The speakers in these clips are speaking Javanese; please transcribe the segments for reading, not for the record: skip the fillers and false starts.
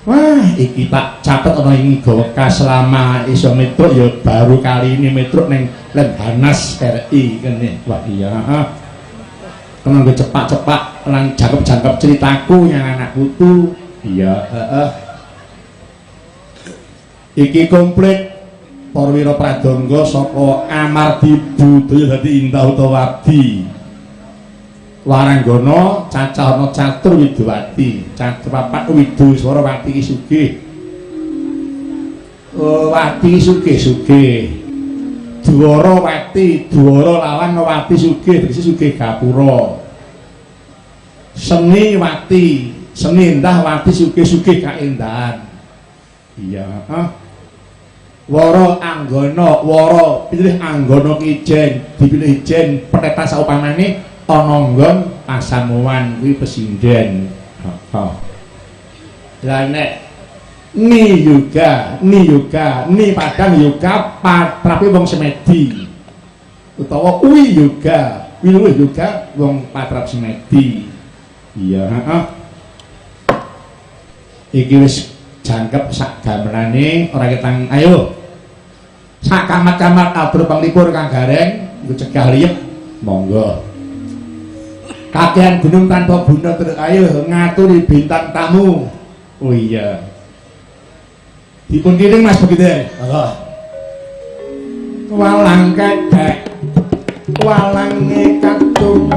Wah, iki tak catet ana ing Goweka selama iso metruk ya baru kali ini metruk ning Lemhanas RI kene. Wah iya, heeh. Kena nggo cepak-cepak lan jangkep-jangkep ceritaku yang anak putu. Iya, heeh. Iki komplit Porwira Pradangga saka Amardi Budaya dadi Indah utawa Abdi. Waranggana cacah ana catur widowati, catur papat widu swara wati ki sugih. Oh, wati sugih-sugih. Dwara wati, dwara lawan wati sugih, tegese sugih gapura. Seni wati, seni endah wati sugih-sugih kaendahan. Iya, heeh. Wara anggana, wara pilih anggana kijen, dipilih ijen peteta saupamane ana nggon pasamuan kuwi pesinden. Heeh. Lah nek ni yoga, ni yoga, ni padang yoga patrape wong semedi. Utawa uwi yoga, wiluwih yoga wong patrap semedi. Iya, heeh. Iki wis jangkep sak gamelane ora ketang ayo. Sak kamat-kamat atur panglipur Kang Gareng nggo cegah liyep monggo. Kakean gunung tanpa guna terus ayo ngaturi bintang tamu. Oh iya. Dipun kiring Mas begitu. Monggo. Walang kekek. Walange katung.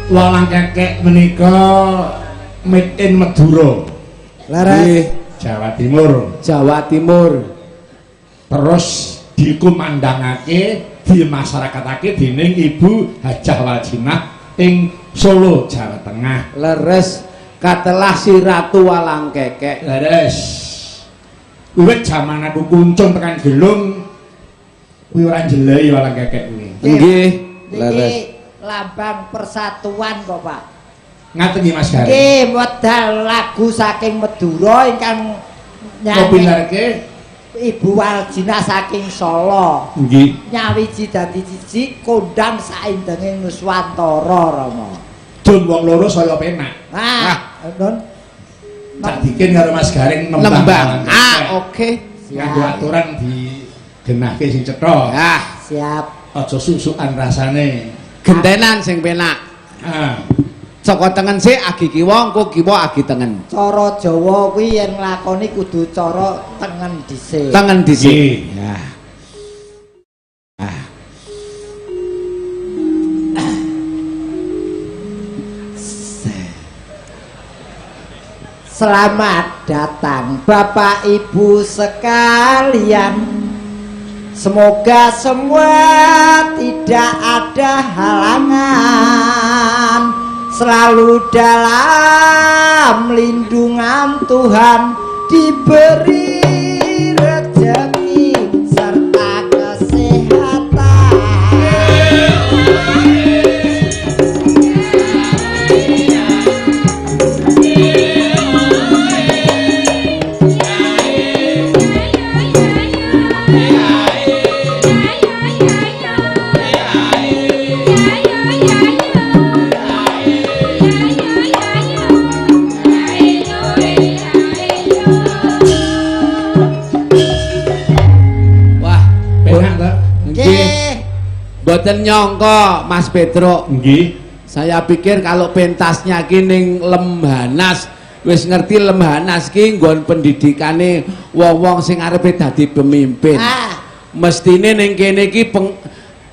Walang kekek menika made in Madura. Leres. Jawa Timur. Jawa Timur. Terus dikumandangake, dimasyarakatake dening Ibu Hajah Waljinah ing Solo, Jawa Tengah. Leres katelah si Ratu Walang Kekek. Leres. Wiwit jaman aku kuncung tekan Gelung kuwi ora njelei walang kekek kuwi. Nggih, leres. Lambang persatuan kok, Pak. Ngaten nggih Mas Gareng. Nggih, wedal lagu saking Madura ingkang nyanyi Ibu Waljinah saking Solo. Nggih. Nyawiji dadi siji kondang saindenging Nuswantara, Rama. Dun wong loro saya penak. Nah, nun. Cak Dikin karo Mas Gareng nembang. Ah, oke. Nganggo aturan digenahke sing cetha. Ah, siap. Aja susukan rasane. Gentenan sing penak. Ah. Saka tengen sik agi kiwa, engko kiwa agi tengen. Cara Jawa kuwi yen nglakoni kudu cara tengen dhisik. Tengen dhisik. Ya. Ah. Selamat datang Bapak Ibu sekalian. Semoga semua tidak ada halangan, selalu dalam lindungan Tuhan, diberi rezeki serta kesehatan. Mboten nyangka Mas Petruk. Nggih. Saya pikir kalau pentasnya ki ning Lemhanas, wis ngerti Lemhanas ki nggon pendidikane wong-wong sing arepe dadi pemimpin. Ah. Mestine ning kene iki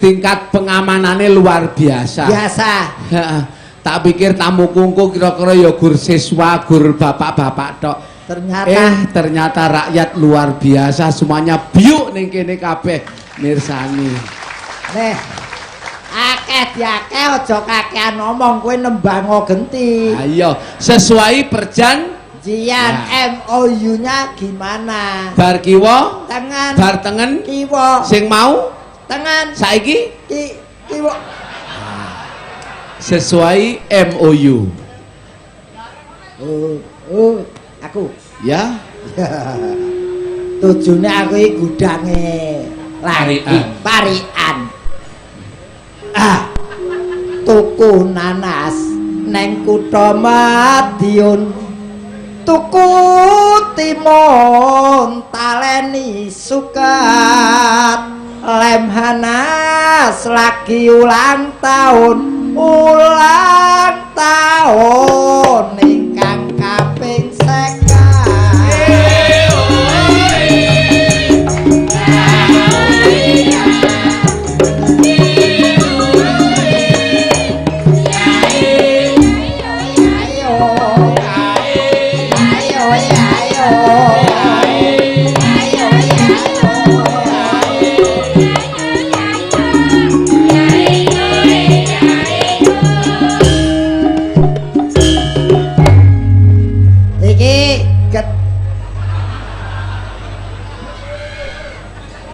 tingkat pengamanane luar biasa. Biasa. Heeh. Tak pikir tamu kungku kira-kira ya gur siswa, gur bapak-bapak tok. Ternyata ternyata rakyat luar biasa semuanya biuk ning kene kabeh mirsani. Neh. Akeh diakeh aja kakean ngomong kowe nembang genti. Ayo, sesuai perjanjian Ya. MOU-nya gimana? Bar kiwa, tengen, bar tengen, kiwa, sing mau tengen, saiki kiwa. Sesuai MOU. Oh, aku. Ya. Tujune aku iki gudange Parikan. Parikan. Ah. Tuku nanas neng kutha Madiun. Tuku timun taleni suket. Lemhanas lagi ulang tahun, ulang tahun ingkang kaping 50.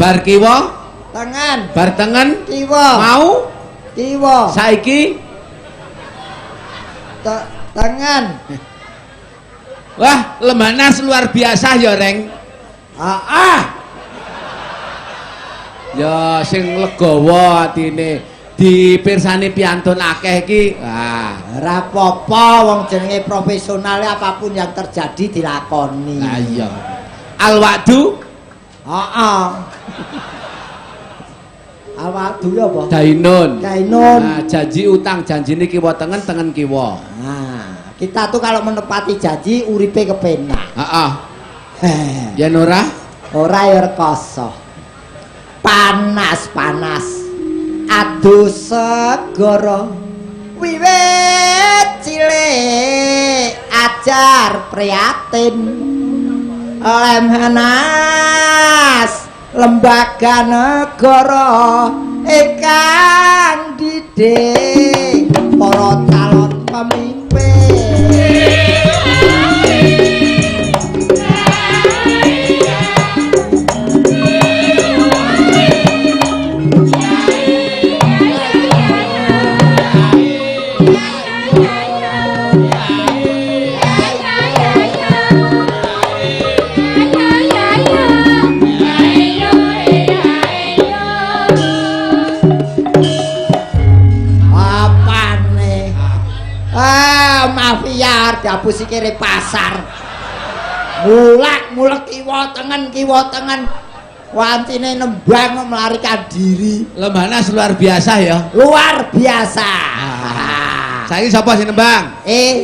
Bar kiwa tengen, bar tengen kiwa mau kiwa saiki tengen. Wah, Lemhanas luar biasa ya, Reng. Heeh. Ya sing legawa atine dipirsani piantun akeh iki. Wah, ora apa-apa wong jenenge profesional apapun yang terjadi dilakoni. Lah iya. Al-wa'du. Heeh. Al-wa'du ya apa? Dainun. Dainun. Nah, janji utang janjine kiwa tengen tengen kiwa. Nah, kita tuh kalau menepati janji uripe kepenak. Heeh. Yen ora? Ora ya rekoso. Panas-panas. Aduh segara. Wiwit cilik ajar prihatin. Lemhanas lembaga negara ingkang didik para calon pemimpin. Mafia diapusi kiri pasar. Mulak-mulak kiwa tengen wancine nembang melarikan diri. Lemhanas luar biasa ya. Luar biasa. Saiki sapa sing nembang?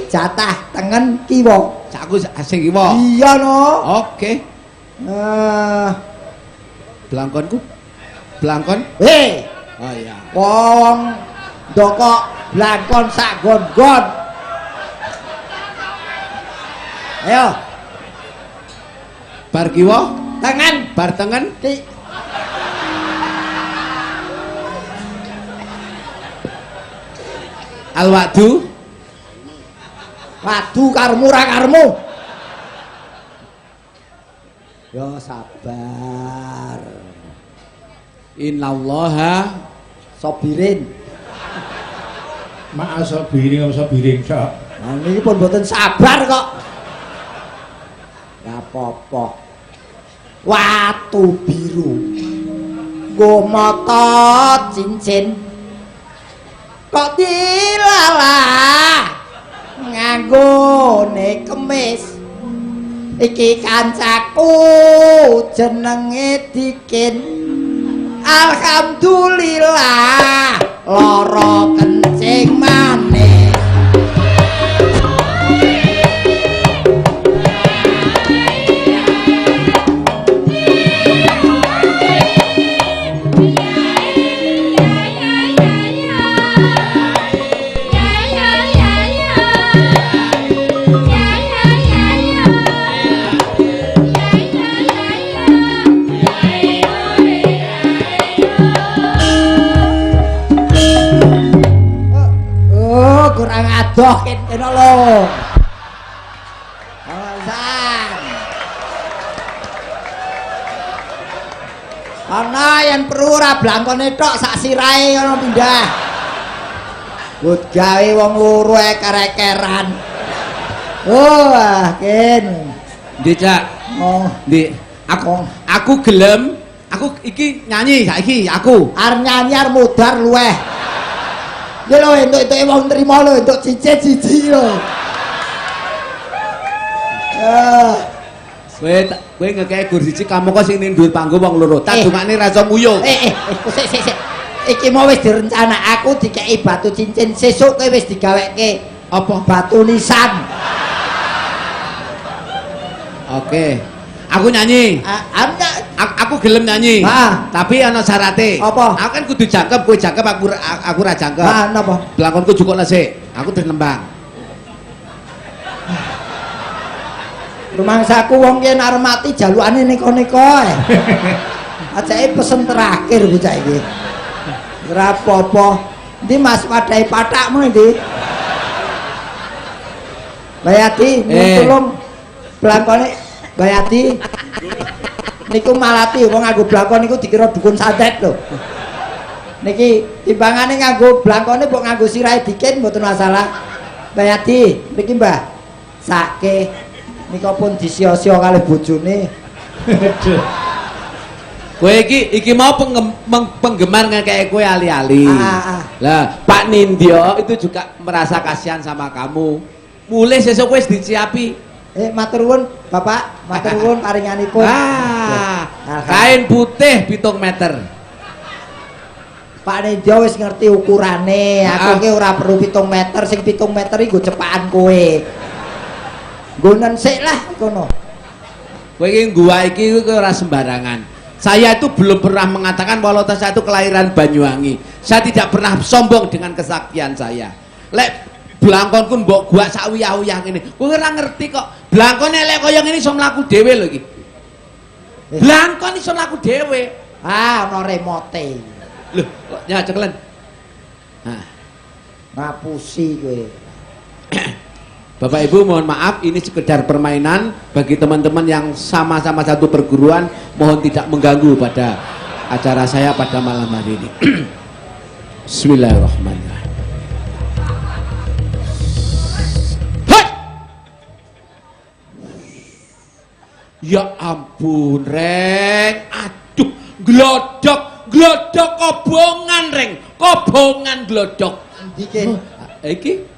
Jatah tengen kiwa. Aku sing kiwa. Iya no. Oke. Blangkonku. Blangkon. Oh iya. Wong ndokok blangkon sak gon-gon. Ayo. Bar kiwa, tengen, bar tengen. Al-wa'du. Wadu karmu ra karmu. Ya sabar. Innallaha sabirin. Ma'a sabirin sabirin sak. Nah niki pun mboten sabar kok. Ora apa-apa. Watu biru. Nggo mata cincin. Kok dilalah nganggone kemis. Iki kancaku jenenge Dikin. Alhamdulillah lara kencing manis. Kurang adoh kene lho. Alasan. Ana yen perlu ora blangkone tok sak sirahe ngono pindah. Mbut gawe wong loro eker-ekeran. Oh, ah ken. Ndi, Cak? Oh, Ndi. Aku gelem, aku iki nyanyi saiki aku. Arep nyanyi arep mudhar luweh. Ya lho entuk-entuke wong nrimo lho entuk cicit siji lho. Kowe ngekeki gur siji kamu kok sing ning dhuwur panggung wong loro. Tak dongakne ra iso nguyuh. Sik sik sik. Iki mau wis direncana aku dikeki batu cincin sesuk kowe wis digaweke apa? Batu nisan. Oke. Aku nyanyi. Aku gelem nyanyi. Tapi ana syarate. Apa? Aku kan kudu jangkep, kowe jangkep aku ora jangkep. Heeh, napa? Blakonku jukukne sik. Aku terus nembang. Rumangsaku wong yen arep mati jalukane neko-neko. Ajake pesen terakhir bocah iki. Ora apa-apa. Endi Mas wadahe pathakmu endi? Bayati, nyuwun tulung blangkone Bayati. Niku malati wong nganggo blangkon niku dikira dukun santet lho. Niki timbangane nganggo blangkone mbok nganggo sirahe dikin mboten masalah. Bayati, niki Mbah. Sake nika pun disia-sia kalih bojone. Kowe iki mau penggemar ngekeke kowe ali-ali. Lah, Pak Nindyo itu juga merasa kasihan sama kamu. Mulih sesuk wis disiapi. Matur nuwun Bapak, matur nuwun paringanipun. Kain putih 7 meter. Pak Nindyo wis ngerti ukurane. Aku ki ora perlu 7 meter, sing 7 meter iki nggo cepakan kowe. Nggonen sik lah kono. Kowe iki ngguwa iki ora sembarangan. Saya itu belum pernah mengatakan walau saya itu kelahiran Banyuwangi. Saya tidak pernah sombong dengan kesaktian saya. Lek blangkonku mbok gua sak uyah-uyah ngene. Kowe ora ngerti kok. Blangkon elek kaya ngene iso mlaku dhewe lho iki. Blangkon iso mlaku dhewe. Ah, ana remote. Lho, kok ya ceklen. Hah. Ngapusi kowe. Bapak Ibu mohon maaf, ini sekedar permainan bagi teman-teman yang sama-sama satu perguruan, mohon tidak mengganggu pada acara saya pada malam hari ini. Bismillahirrahmanirrahim. Hei! Ya ampun, Reng. Aduh, glodok, glodok kobongan, Reng. Kobongan glodok. Iki. Iki.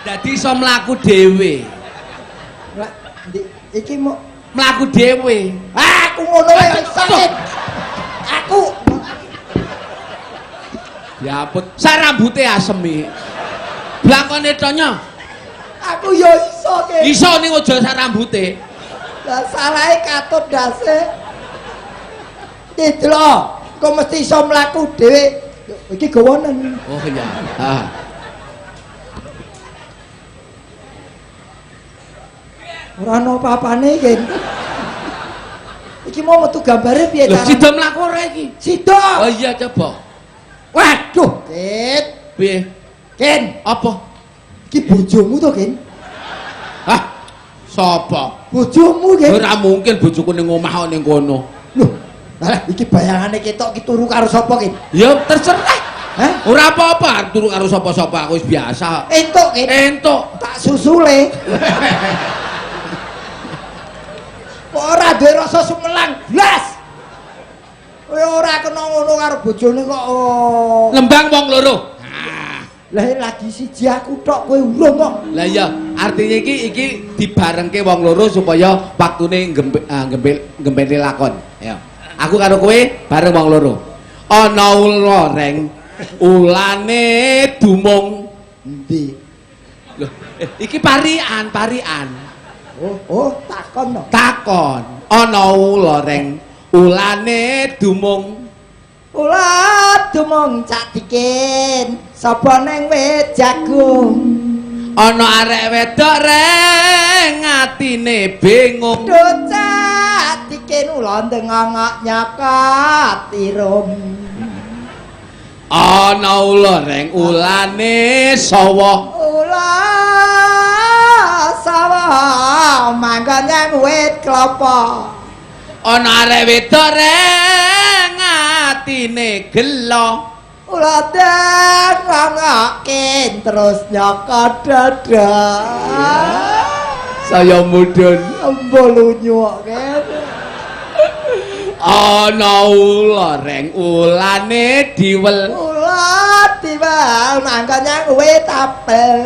Dadi iso mlaku dhewe. Lah, iki mau mlaku dhewe. Aku ngono wae sakit. Aku. Ya ampun, sak rambute asem iki. Blangkone tonyo. Aku ya iso ke. Iso ning aja sak rambute. Lah salahe katut ndase. Iki lho, kok mesti iso mlaku dhewe. Iki gawanen. Oh iya. Ah. Ora ana apa-apane iki. Iki mau metu gambare piye carane? Lho sida mlaku ora iki? Sida. Oh iya coba. Waduh, Kin. Piye? Kin, apa? Iki bojomu to, Kin? Hah? Sapa? Bojomu, Kin. Ora mungkin bojoku ning omah kok ning kono. Lho, lah iki bayangane ketok ki turu karo sapa, Kin? Ya terserah. Hah? Ora apa-apa turu karo sapa-sapa aku wis biasa. Entuk, Kin. Entuk. Tak susule. Ora duwe rasa sumelang blas. Kowe ora kena ngono karo bojone kok. Oh. Lembang wong loro. Lah lagi siji aku tok kowe urung kok. Lah iya, artinya iki dibarengke wong loro supaya waktune gempel lakon. Ya. Aku karo kowe bareng wong loro. Ana ula reng, ulane dumung. Endi? Loh, iki parian, parian. Oh, oh, takon no. Takon, ana ula reng, ulane dumung. Ula dumung cak dikin, sapa neng wit jagung. Ana arek wedok reng atine bingung. Duh cak dikin ula ndengongok nyokot irung. Ana ula reng ulane sawa. Ula sawa manggon nang wit klopo. Ana arek wedok reng atine gelo. Ula ndengongok terus nyokot dada. Saya mudhun. Embo lunyu kok kene. Ana ula reng ulane diwel. Ula diwel manggon nang wit apel.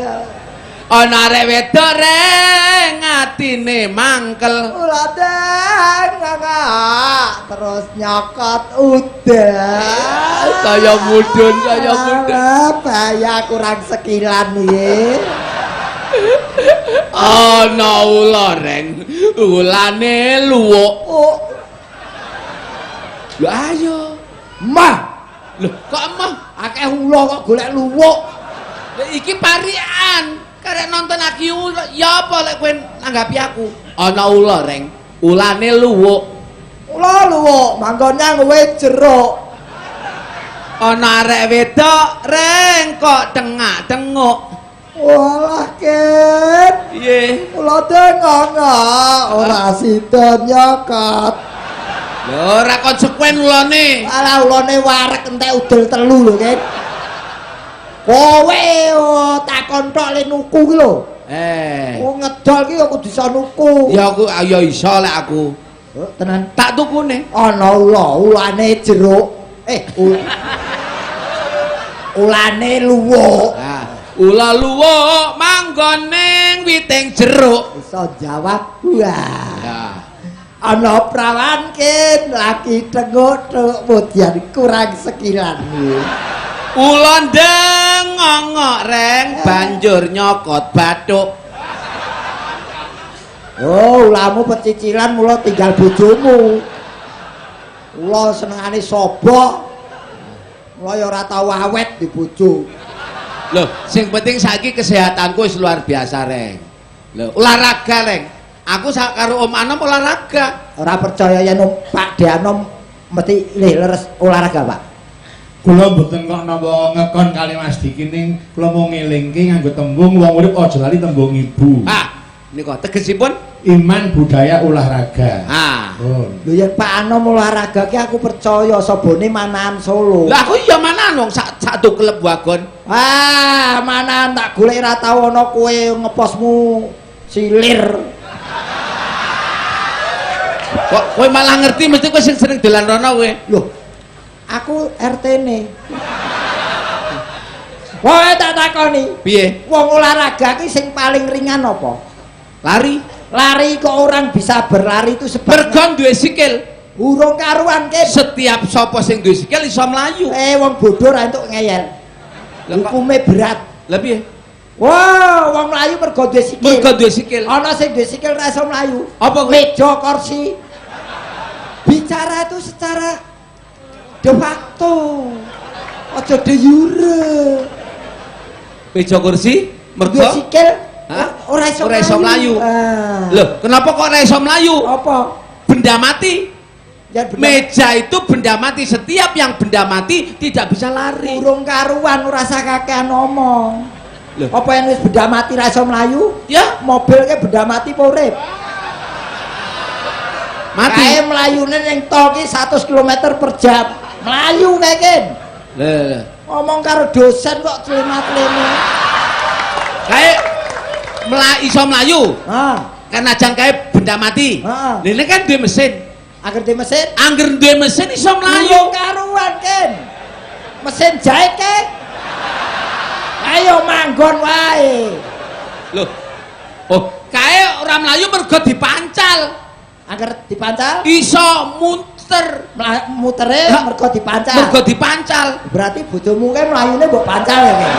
Ana arek wedok reng atine mangkel. Ula ndengongok terus nyokot udan. Saya mudhun, saya mudhun. Alah, bahaya kurang sekilan iki. Ana ula reng ulane luwuk. Oh, Lho ayo. mah, Lho kok emah? akeh ula kok golek luwuk. Lho iki parian. Karek nonton aki ula, ya apa lek kowe nanggapi aku? Ana ula reng, ulane luwuk. Ula luwuk manggon nang wit jeruk. Ana arek wedok reng kok tengak-tenguk. Walah ken. Piye? Ula dengongok ora sida nyokot. Lho ora konsekuen ulane. Alah ulane warek entek udel telu lho ken. Kowe oh, takon tok le nuku ki lho. Eh. Wong ngedol ki aku bisa nuku. Ya aku ya iso lek aku. Oh, tenan. Tak tukune. Ana ula, ulane jeruk. Eh, ulane luwuk. Nah, ula luwuk manggon ning witing jeruk. Iso jawab. Wah. Ya. Ana prawan ken lagi tenguk tuk mudyan kurang sekilan. Ula ndengongok reng banjur nyokot bathuk. Oh, ulamu pecicilan mula tinggal bojomu. Ula senengane sobok. Mula ya ora tau awet di bojo. Loh, sing penting saiki kesehatanku wis luar biasa, Reng. Loh, olahraga, Reng. Aku sak karo Om Anom olahraga. Ora percaya yen Om Pak De Anom mesti lih leres olahraga, Pak. Kula mboten kok napa ngekon kali Mas Diki ning kula mau ngelingke nganggo tembung wong urip aja lali tembung ibu. Ah, nika tegesipun Iman budaya olahraga. ah. Oh. Lho yen Pak Anom olahraga ki aku percaya sobone Manahan Solo. Lah aku ya manahan wong sak satu klub wagon. Ah, manahan tak golek ra tau ana kowe ngeposmu silir. Kok kowe malah ngerti mesti kowe sing sering dolan rono kowe. Loh, aku RT-ne. Kowe tak takoni, Piye? wong olahraga ki sing paling ringan apa? Lari. Lari kok orang bisa berlari itu sebabnya Mergo duwe sikil. urung karuan ken. Setiap sapa sing duwe sikil iso mlayu. Eh wong bodoh ra entuk ngeyel. Lah kok- Hukume berat. Lah piye? Wah, wong mlayu mergo duwe sikil. Mergo duwe sikil. Ana sing duwe sikil ra iso mlayu. Apa kuwi? Meja kursi. Bicara itu secara de facto. Aja de jure. Meja kursi mergo Duwe sikil Hah? ora iso Ora iso mlayu. Ah. Loh, kenapa kok ora iso mlayu? Apa? Benda mati. Yen benda Meja itu benda mati. Setiap yang benda mati tidak bisa lari. urung karuan ora usah kakean ngomong. Loh. Apa yang wis benda mati ra iso mlayu? Ya, Mobil ke benda mati apa urip? mati. Kae mlayune ning tol ki 100 km per jam. Mlayu kae ken. Lho, lho. Ngomong karo dosen kok tlema-tleme. Kae iso mlayu. Ha, Kan ajan kae benda mati. Heeh. Lha ini kan duwe mesin. Angger di mesin Angger duwe mesin iso mlayu. Urung karuan ken. Mesin jahit ke. Ayo manggon wae. Loh. Oh, kae ora mlayu mergo dipancal. Angger dipancal Iso Muter. Mutere mergo dipancal. Mergo dipancal. Berarti bojomu kae mlayune mbok pancal ya kae.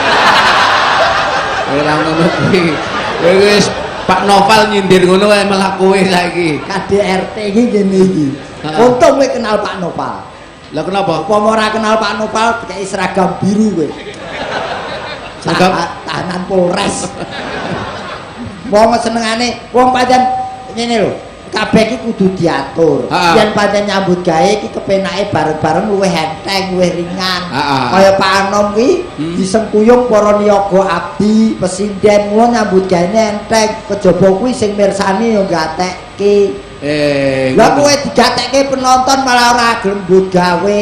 Ora ngono kuwi. Kowe wis Pak Noval nyindir ngono wae malah kowe saiki. KDRT iki ngene iki. Untung kowe kenal Pak Noval. Lah kenapa? Upama ora kenal Pak Noval dikei seragam biru kowe. Seragam tahanan Polres. Wong senengane wong pancen ngene lho. Kabeh iki kudu diatur. Yen pancen nyambut gawe iki kepenake bareng-bareng luwih enteng, luwih ringan. Kaya Pak Anom kuwi disengkuyung para niyaga abdi, pesinden mula nyambut gawe enteng. Kejaba kuwi sing mirsani yo gatekke. Lah kowe digatekke penonton malah ora gelem mbut gawe.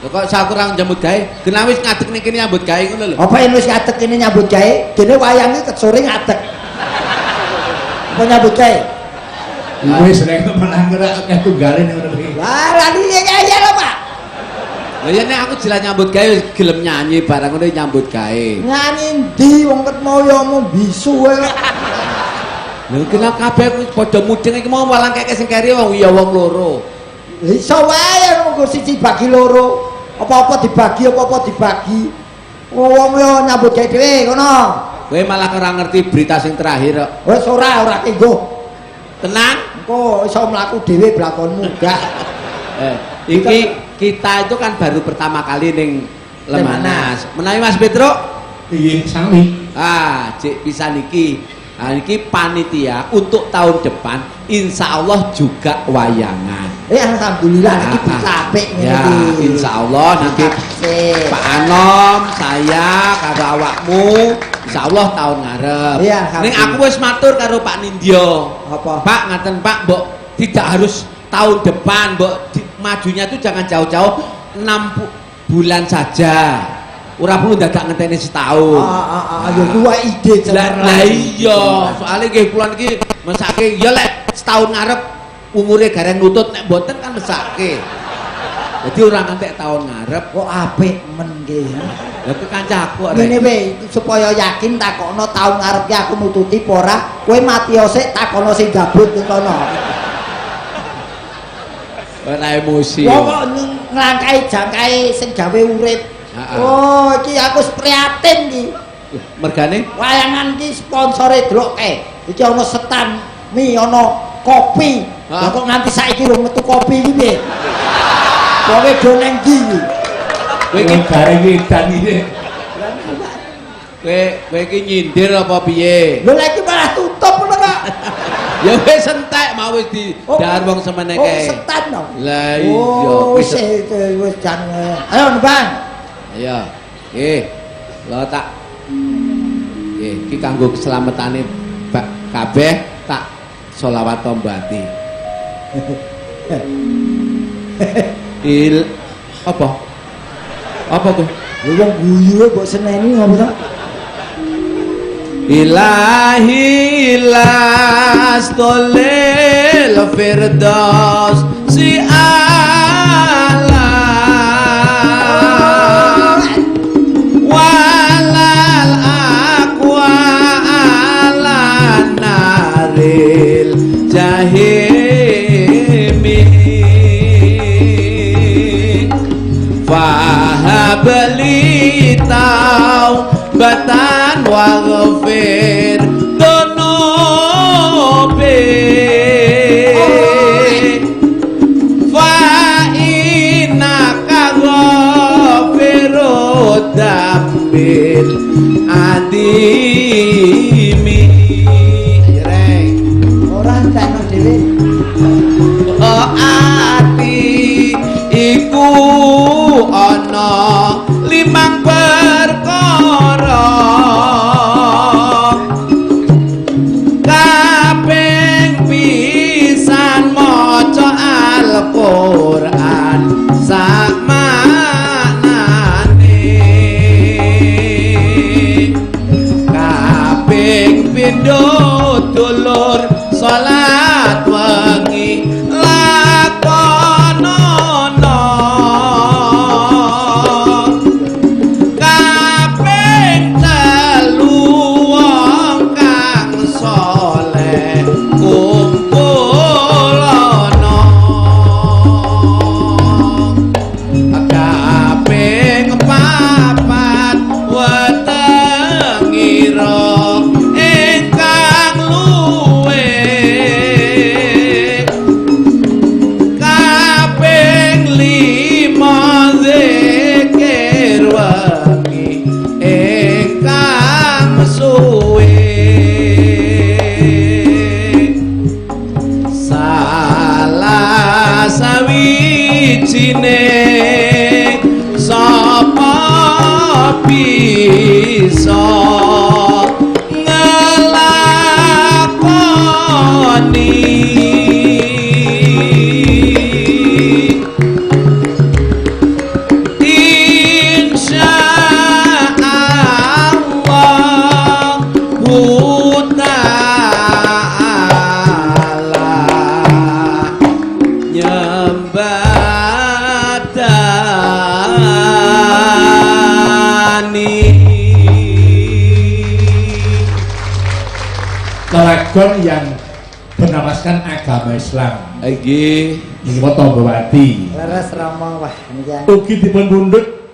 Lho kok sak kurang nyambut gawe? Genah wis ngadeg ning kene nyambut gawe ngono lho. Apa yen wis ngadeg kene nyambut gawe? Dene wayang iki ket sore ngadeg. Apa nyambut gawe? Wis rek malah ora akeh tunggale ning ngono iki. Wah, lha iki kaya lho, Pak. Lah ya nek aku jelas nyambut gawe wis gelem nyanyi barang ngono nyambut gawe. Nyanyi ndi wong ket mau ya omong bisu wae kok. Lha kena kabeh kuwi padha mudeng iki mau walang keke sing keri wong ya wong loro. Iso wae wong siji bagi loro. Apa-apa dibagi, apa-apa dibagi. Wong yo nyambut gawe dhewe ngono. Kowe malah ora ngerti berita sing terakhir kok. Wis ora kenggo. Tenang. Engko iso mlaku dhewe blakonmu gak. Iki kita itu kan baru pertama kali ning Lemanas. Menawi Mas Petro? Nggih, sami. Ah, jek pisan iki. Nah, iki panitia untuk tahun depan insya Allah juga wayangan. Alhamdulillah iki bisa apik ngene Ya, iki. insya Allah nanti Pak Anom, saya karo awakmu insya Allah tahun ngarep. Iya, ning aku wis matur karo Pak Nindyo. Apa? Pak ngaten Pak, mbok tidak harus tahun depan, mbok majunya itu jangan jauh-jauh 6 bulan saja. Ora perlu dadak ngenteni setahun. Ya kuwi ide cemerlang. Lah iya, soalnya nggih kula niki mesake ya lek setahun ngarep umure gareng nutut nek mboten kan mesake. Jadi ora ngantek tahun ngarep kok apik men nggih. Lah kuwi kancaku kok. Ngene wae supaya yakin takokno tahun ngarep ki aku nututi apa ora, kowe mati sik takono sing gabut ning kono. Ora emosi. Wong kok nglangkai jangkae sing gawe urip. Oh, iki aku prihatin iki. Mergane wayangan iki sponsore delokke. Iki ana setan mie, ana kopi. Lah kok nganti saiki rung metu kopi iki piye? Kowe do nang ndi iki? Kowe iki gareng edan iki. Kowe iki nyindir apa piye? Lho lha iki malah tutup ngono kok. Ya wis entek mau wis di dahar wong semene kae. kae. Oh, setan to. Lah iya wis wis jan. Ayo Bang. Ayo. Nggih. Lho tak nggih iki kanggo keselamatane kabeh tak selawat tombati. Il apa? Apa kuwi? Lha wong guyu mbok seneni ngopo to? Ilahi lastolil firdaus si ala walal aqwa ala naril jahimi fahabli taubatan waghfir dunubi fa innaka ghafirud dzambil adimi. Ora entekno dhewe. Oh ati iku ana limang perkara kaping pisan maca Al-Qur'an sakmaknane Dene sapa bisa ngelakoni? Insya Allah ta'ala nyembadani. Lelagon yang bernapaskan agama Islam. Nggih. Niki Tombowati. Leres Rama, wah niki. Ugi dipun pundhut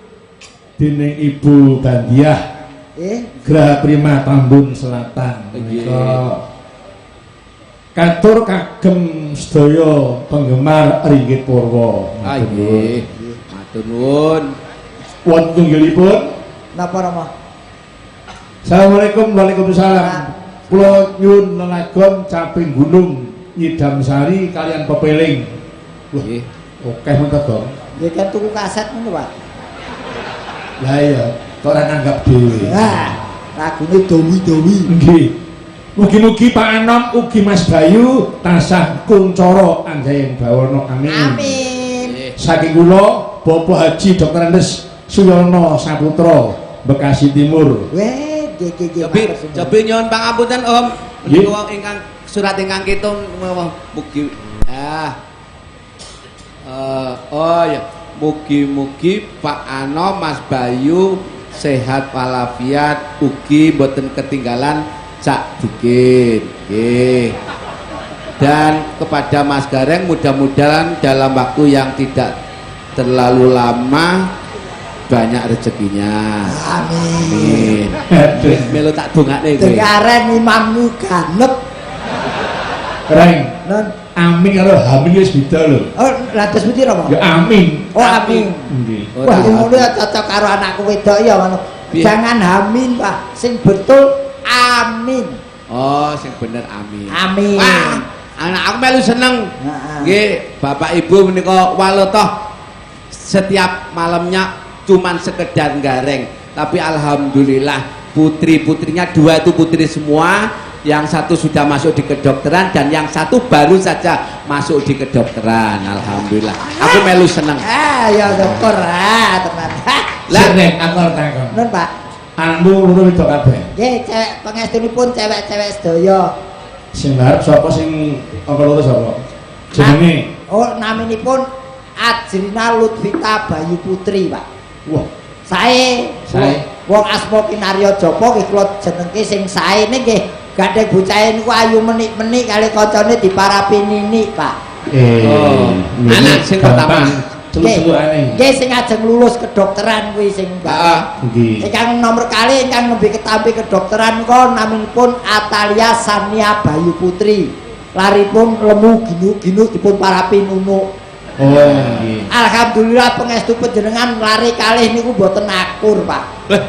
dening Ibu Bandiah. Graha Prima Tambun Selatan. Nggih. Menika katur kagem sedaya penggemar Ringgit Purwa. Ah nggih. Matur nuwun. Wonten tunggilipun Napa Rama? Assalamualaikum. Waalaikumsalam. Kula nyuwun lelagon Caping Gunung Nyidam Sari kalian Pepeling. Wah, Nggih. akeh men to, Gong. Nggih kan tuku kaset ngono, Pak. Lah iya, kok ora nanggap dhewe. Wah, lagune dawi-dawi. Nggih. Mugi-mugi Pak Anom ugi Mas Bayu tansah kuncara anggayeng bawana. Amin. Amin. Nggih. Saking kula Bapak Haji Dr. Andes Suyono Saputra, Bekasi Timur. Weh, nggih nggih nggih. Cobi, matur suwun. cobi nyuwun pangapunten Om. Nggih. Menika ingkang surat ingkang kitung mugi oh ya, mugi-mugi Pak Anom Mas Bayu sehat walafiat ugi mboten ketinggalan Cak Dikin. Nggih. Dan kepada Mas Gareng mudah-mudahan dalam waktu yang tidak terlalu lama banyak rezekinya. Amin. Amin. Melu tak dongakne kowe. Dengaren imammu ganep. Reng. Non. Amin karo hamin wis beda lho. Oh, lha terus pundi Rama? Ya amin. Oh, amin. Nggih. Wah, ngono ya cocok karo anakku wedok ya ngono. Piye? Jangan hamin, Pak. Sing betul amin. Oh, sing bener amin. Amin. Wah, anak aku melu seneng. Heeh. Nggih, Bapak Ibu menika walotoh setiap malamnya cuman sekedar gareng, tapi alhamdulillah putri-putrinya dua itu putri semua, yang satu sudah masuk di kedokteran dan yang satu baru saja masuk di kedokteran. Alhamdulillah. Aku melu seneng. Ah, ya syukur ah, teman. Lah, Sik, Reng, aku arep takon. Nun, Pak. Anakmu loro wedok kabeh. Nggih, cewek pengestunipun cewek-cewek sedaya. Sing arep sapa sing angka loro sapa? Jenenge. Oh, naminipun Ajrina Lutfita Bayu Putri, Pak. Wah, Sae. Sae. Wong asma Kinarya Japa nggih kula jenengke sing sae ning nggih gandeng bocahe niku ayu menik-menik kali kancane diparapi ninik, Pak. Oh, anak sing pertama. Celuk-celukane. Nggih sing ajeng lulus kedokteran kuwi sing Heeh. Nggih. Ingkang nomor kali ingkang nembe ketampi kedokteran menika naminipun Atalia Sania Bayu Putri. Laripun lemu ginu-ginu dipun parapi nunuk. Oh, nggih. Alhamdulillah pangestu panjenengan lari kalih niku mboten akur, Pak. Lah,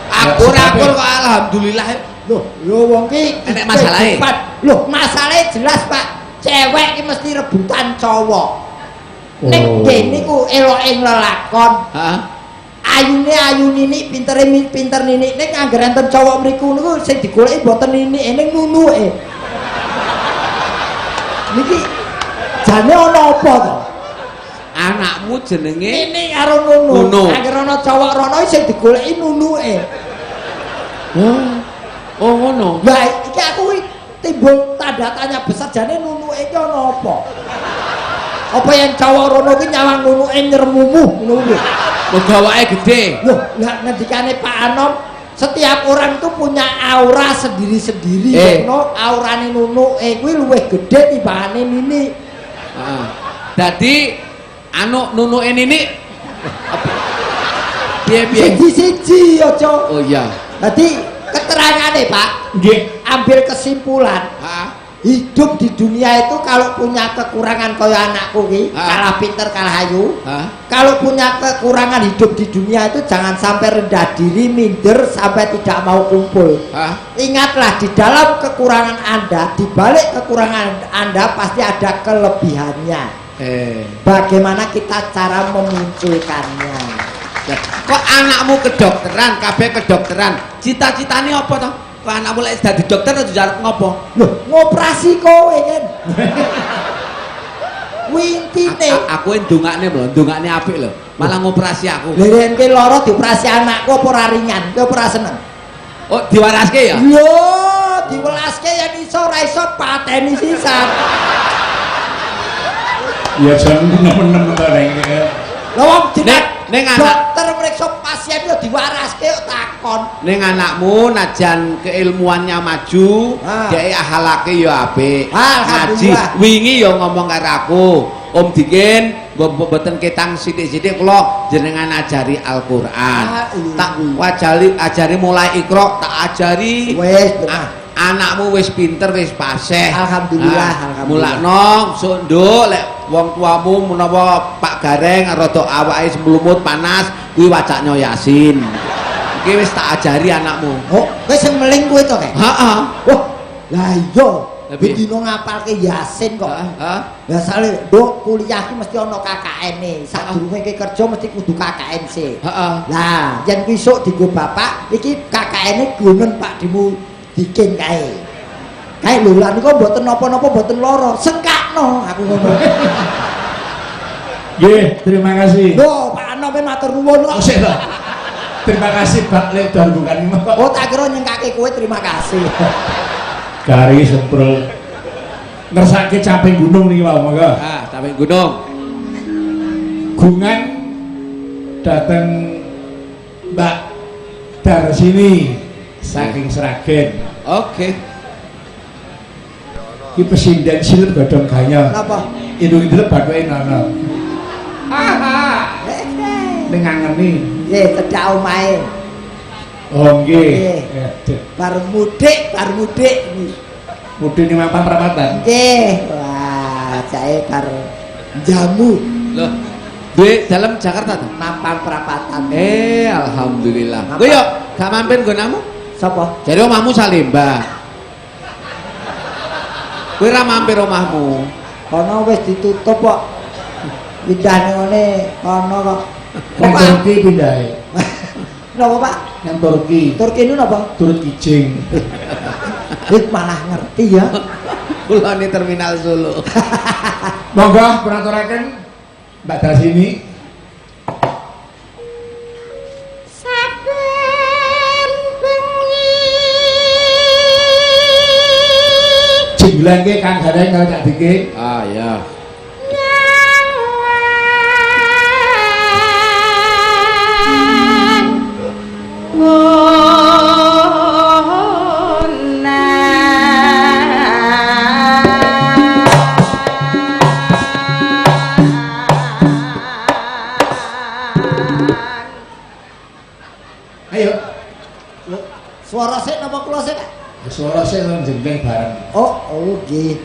akur-akur kok alhamdulillah. Loh, lho wong ki Enek masalahe? Loh, masalahe jelas, Pak. Cewek ki mesti rebutan cowok. Nek Oh. kene niku eloke lelakon. Heeh. Ayune ayu ninik, pintere pinter ninik. Nek anggere enten cowok mriku niku sing digoleki mboten ninik, ning nunuke. Niki jane ana apa to? Anakmu jenenge Ninik karo nunu. Nunu. Anggere ana cowok rono sing digoleki nunuke. Oh. Oh ngono. Lah iki aku timbul tanda tanya besar jane nunuke iki ana apa? Apa yang cowok rono ki nyawang nunuke nyermumuh ngono kuwi. Mergo awake gedhe. Loh, lah ngendikane Pak Anom, setiap orang itu punya aura sendiri-sendiri. Ngono aurane nunuke kuwi luwih gedhe timbangane nini. Heeh. Dadi anu nunuke nini piye-piye? Siji-siji aja. Oh iya. Dadi keterangane Pak, Nggih. ambil kesimpulan. Heeh. Hidup di dunia itu kalau punya kekurangan kaya anakku ki, kalah pinter kalah ayu. Kalau punya kekurangan hidup di dunia itu jangan sampai rendah diri, minder sampai tidak mau kumpul. Ingatlah di dalam kekurangan Anda, di balik kekurangan Anda pasti ada kelebihannya. Bagaimana kita cara memunculkannya? Kok anakmu kedokteran, kabeh kedokteran. Cita-citane apa toh? Kok anakmu lek dadi dokter terus arep ngopo? Loh, ngoperasi kowe kan. Wintine. Aku ndongakne lho, ndongakne apik lho. Malah ngoperasi aku. Lha yen kowe lara dioperasi anakku apa ora ringan? Kowe apa ora seneng? Oh, diwaraske ya? Lho, diwelaske yen iso ora iso pateni sisan. Ya jan nemen-nemen to nek ngene. Lha wong jeneng Ning anak dokter mriksa pasien yo diwaraske kok takon. Ning anakmu najan keilmuannya maju, dhek akhlake ya apik. Ngaji wingi ya ngomong karo aku, Om Dikin, mboten ketang sithik-sithik kula jenengan ajari Al-Qur'an. Tak wajali ajari mulai Iqra, tak ajari. Wis, anakmu wis pinter, wis fasih. Alhamdulillah, alhamdulillah. Mulakno sok nduk lek wong tuamu menawa Pak Gareng rada awake semlumut panas kuwi wacaknya Yasin. Iki wis tak ajari anakmu. Oh, kowe sing meling kuwi to, Kek? Heeh. Wah, lah iya. Bedino ngapalke Yasin kok. Heeh. Lah sale nduk kuliah ki mesti ana KKN-e. Sadurunge kowe kerja mesti kudu KKN sih. Heeh. Lah, yen kuwi esuk dienggo bapak, iki KKN-e gunen Pakdemu Dikin kae. Kae lho lha niku mboten napa-napa mboten lara, sengkakno aku ngono. Nggih, terima kasih. Lho, Pak Anom matur nuwun kok. Sik to. Terima kasih Pak Lek bukan. Oh, tak kira nyengkake kowe terima kasih. Gari semprul. Ngersake caping gunung niki wau, monggo. Ah, caping gunung. Gungan dateng Mbak Darsini saking Sragen. Oke. Ki pesinden silep godhong ganyong. Napa? Indung-indung bathuke nono. Ning ngangeni. Nggih, cedhak omahe. Oh nggih. Bar mudik, bar mudik. Mudik ning mapan prapatan. Nggih. Wah, jae bar jamu. Loh, duwe dalem Jakarta to? Mapan prapatan. Alhamdulillah. Kowe yo gak mampir nggonamu? Sapa? Jare omahmu Salemba. Kowe ora mampir omahmu. Kono wis ditutup kok. Pindah ning ngene kono kok. Nang Turki pindahe. Napa, Pak? Nang Turki. Turki niku napa? Turut kijing. Wis malah ngerti ya. Kula ni terminal Solo. Monggo kula Mbak Darsini. Saben bengi Jengglengke Kang Gareng karo Cak Dike. Ah ya. Ayo. Suara sik napa kula sik? Suara sik lan jengleng bareng. Oh, oh nggih.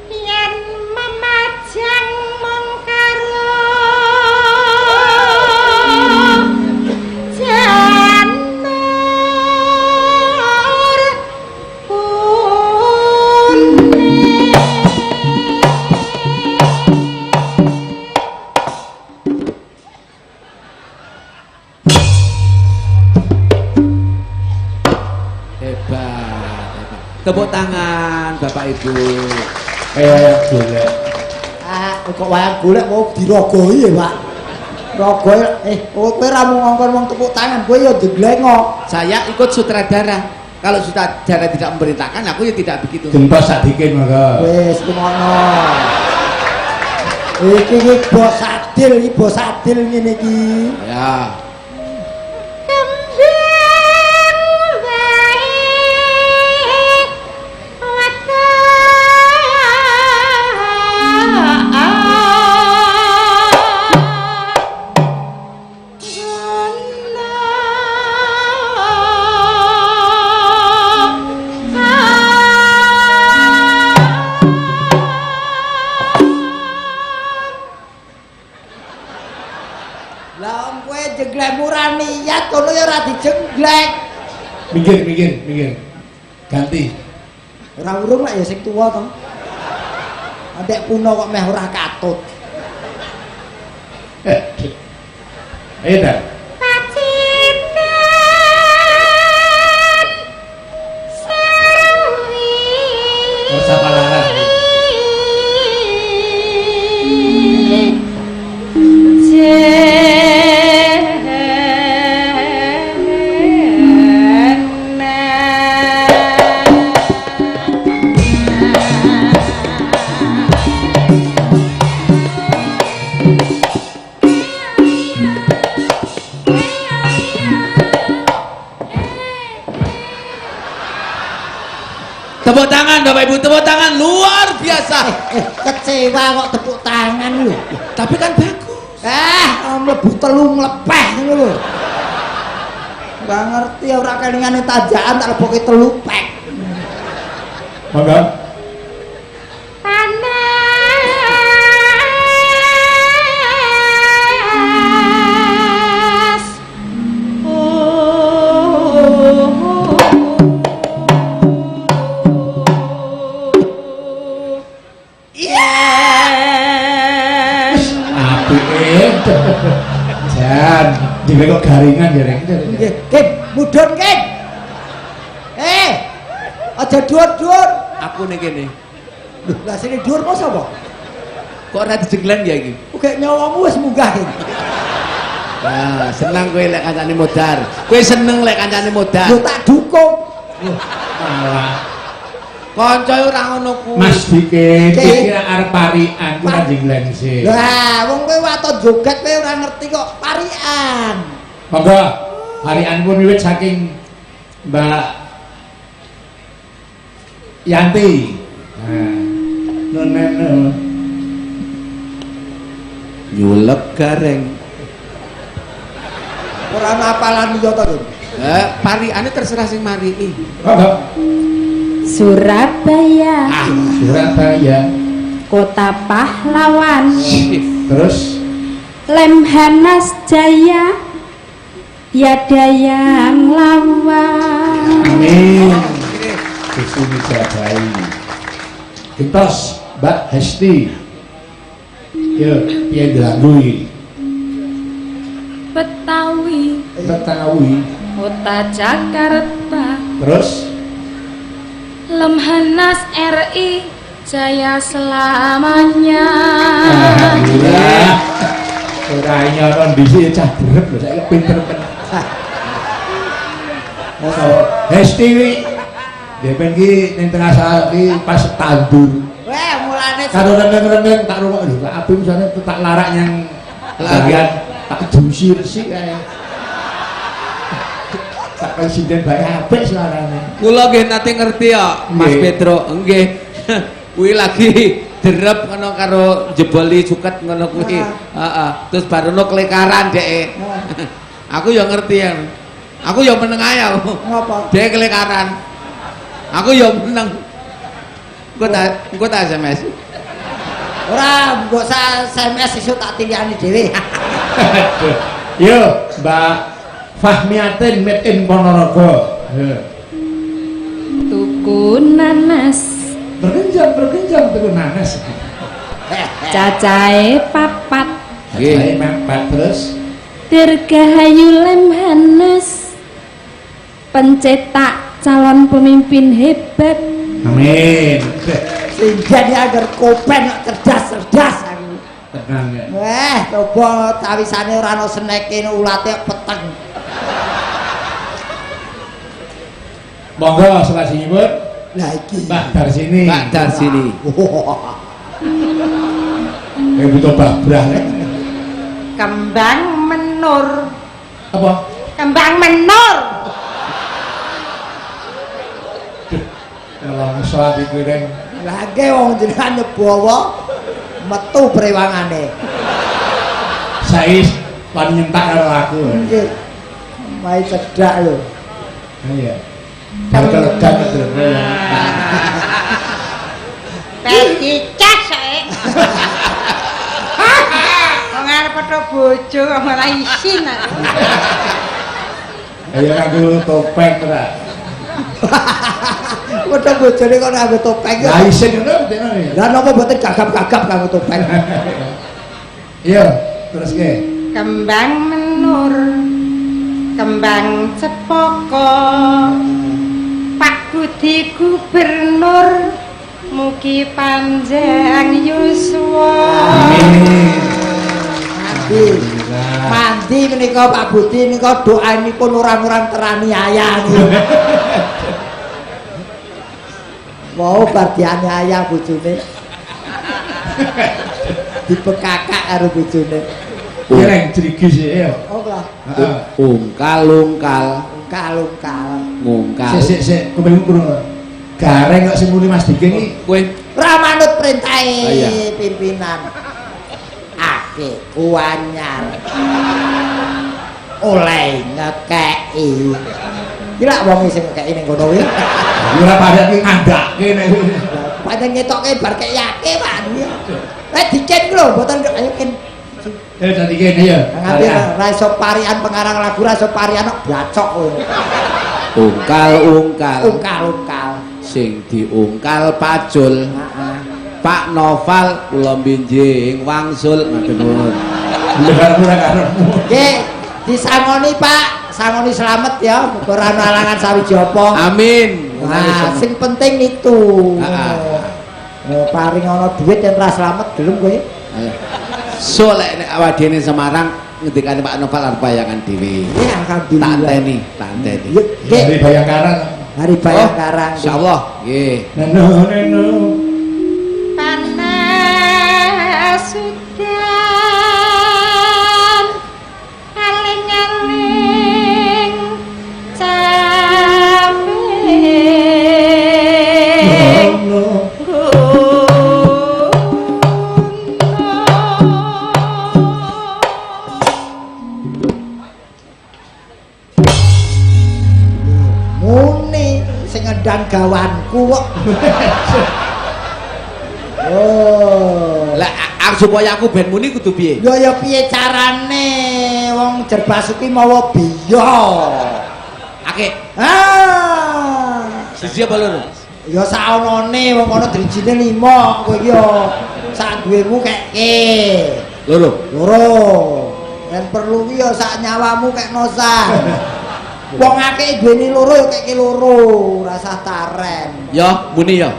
Yen memajang mung karo janur kuning. Hebat, hebat. Tepuk tangan Bapak Ibu. Kayak golek. Ah, kok wayang golek mau dirogoi ya, Pak. Rogoi kowe ora mung ngongkon wong tepuk tangan, kowe ya jenggleng kok. Saya ikut sutradara. Kalau sutradara tidak memerintahkan, aku ya tidak begitu. Gentos sak dikit monggo. Wis ngono. Iki iki bos adil, iki bos adil ngene iki. Ya. Kembang wae Lah wong kowe jenglemu ora niat kono ya ora dijengleng. jingglek. Minggir, minggir, minggir. Ganti. Ora urung lek ya sing tuwa to. Ambek puno kok meh ora katut. Ayo dah. Pacitan Serwi. Ora palaran. Tepuk tangan Bapak Ibu, tepuk tangan luar biasa. Kecewa kok tepuk tangan lho. Tapi kan bagus. Mlebu telu nglepeh ngono lho. Enggak ngerti ora kelingane tanjakan tak leboke telu pek. Monggo. Panas. Jan, dhewe kok garingan ya, Reng. Nggih, Kim, mudhun Kim. Aja dhuwur-dhuwur. Aku ning kene. Lho, lah sing dhuwur kok sapa? Kok ora dijenglen ya iki? Uga nyawamu wis munggah iki. Nah, seneng kowe lek kancane modar. Kowe seneng lek kancane modar. Lho tak dukung. Malah kanca ora ngono kuwi. Mas Dikin, iki arep parikan ku ora jenglen sih. Lah, wong kowe waton joget kowe ora ngerti kok parikan. Monggo, parikan pun wiwit saking Mbak Yanti. Nah, nono nyulek gareng. Ora ana apalan liya to, Dim. Parikane terserah sing mariki. Monggo. Surabaya. Surabaya. Kota pahlawan. Terus Lemhanas Jaya. Tiada yang lawan. Amin. Gusti mijabahi. Gentos Mbak Hesti. Yo, piye delanggu iki? Betawi. Betawi. Kota Jakarta. Terus Lemhanas RI jaya selamanya. Alhamdulillah. Ora nyono dhisik cah drep lho saiki pinter men. Hesti wi. Depen ki ning tengah sawah ki pas tandur. Weh, mulane karo reneng-reneng tak rungok lho, Pak Abim sane tak larak nyang bagian tak dusi resik kae. Tak presiden bae apik suarane. Kula nggih nate ngerti ya Mas Petro, nggih. Kuwi lagi derep ngono karo jeboli suket ngono kuwi. Heeh. Terus barono klekaran dheke. Aku ya ngerti ya. Aku ya meneng ae aku. Ngopo? Dhek klekaran. Aku ya meneng. Engko tak SMS. Ora, mbok SMS iso tak tiliyani dhewe. Yo, Mbak Fahmiatin made in Ponorogo. Tuku nanas. Bergenjang tuku nanas. Cacahe papat. Cacahe papat terus Dirgahayu Lemhanas. Pencetak calon pemimpin hebat. Amin. Sehingga dia agar kopen cerdas-cerdas aku. Tenang ya. Weh, coba cawisane ora ana seneke ulate peteng. Monggo selajengipun. Lah iki Mbak Darsini. Mbak Darsini. Butuh babrah rek. Kembang menur. Apa? Kembang menur. Nelongso ati kuwi reng. Lah nggih wong jenengan nyebawa metu prewangane. Saiki wani nyentak karo aku. Nggih. Mai cedhak lho. Iya. Bar kelegan kedrene. Peti cas sae. Wong arep padha bojo kok malah isin aku. Ayo nganggo topeng ora. Padha bojone kok nganggo topeng. Lah isin ngono dekne. Lah napa mboten gagap-gagap nganggo topeng? Iya, terus ke. Kembang menur, kembang cepaka, Pak Budi Gubernur, mugi panjang yuswa. Amin. Mandi. Mandi menika Pak Budi menika doanipun orang-orang teraniaya niku. Mau bar dianiaya bojone. Dipekakak karo bojone. Kireng jrigi sih ya. Oh lah, Heeh. Ungkal-ungkal, ungkal-ungkal. ngungkal. Sik sik sik, kupingku krungu. Gareng kok sing muni Mas Diki iki Kowe Ora manut perintahe Ah, iya. pimpinan. Ake kuanyar. Oleh ngekeki. Iki lak wong sing ngekeki ning kono kuwi. ora padha iki ngandhake nek. Pancen ngetokke bar keyake Pak. Lah diken ku lho mboten ayo ken. Ya dadi kene ya. Nganti ra iso parian pengarang lagu ra iso parian kok blacok kowe. ungkal-ungkal Ungkal-ungkal. sing diungkal pacul. Heeh. Pak Noval kula binjing wangsul matur nuwun. Lha karepmu ora karepmu. Nggih, disangoni Pak, sangoni slamet ya, muga ora ana alangan sawiji apa. Amin. Nah, sing penting itu. Heeh. Oh, paring ana duit yen ra slamet gelem kowe. Ayo. So lek nek awak dhewe Semarang ngendikane Pak Noval arep bayangan dhewe. Ya alhamdulillah. Tak teni, tak teni. Ya, nggih. Hari Bayangkara. Hari Bayangkara. Oh, insyaallah. Nggih. Neno neno. Panas udan aling-aling capek Neno. Muni sing ngendang gawanku kok. Oh. Lah supaya aku ben muni kudu piye? Ya ya piye carane wong Jerbasuki mawa biya. Akeh. Ah. Siji apa loro? Ya saonone wong ana drijine 5 kowe iki ya sak duwemu kekke. Loro. Loro. Yen perlu ki ya sak nyawamu kekno sak. Wong akeh duweni loro ya kekke loro, ora usah taren. Ya, muni ya.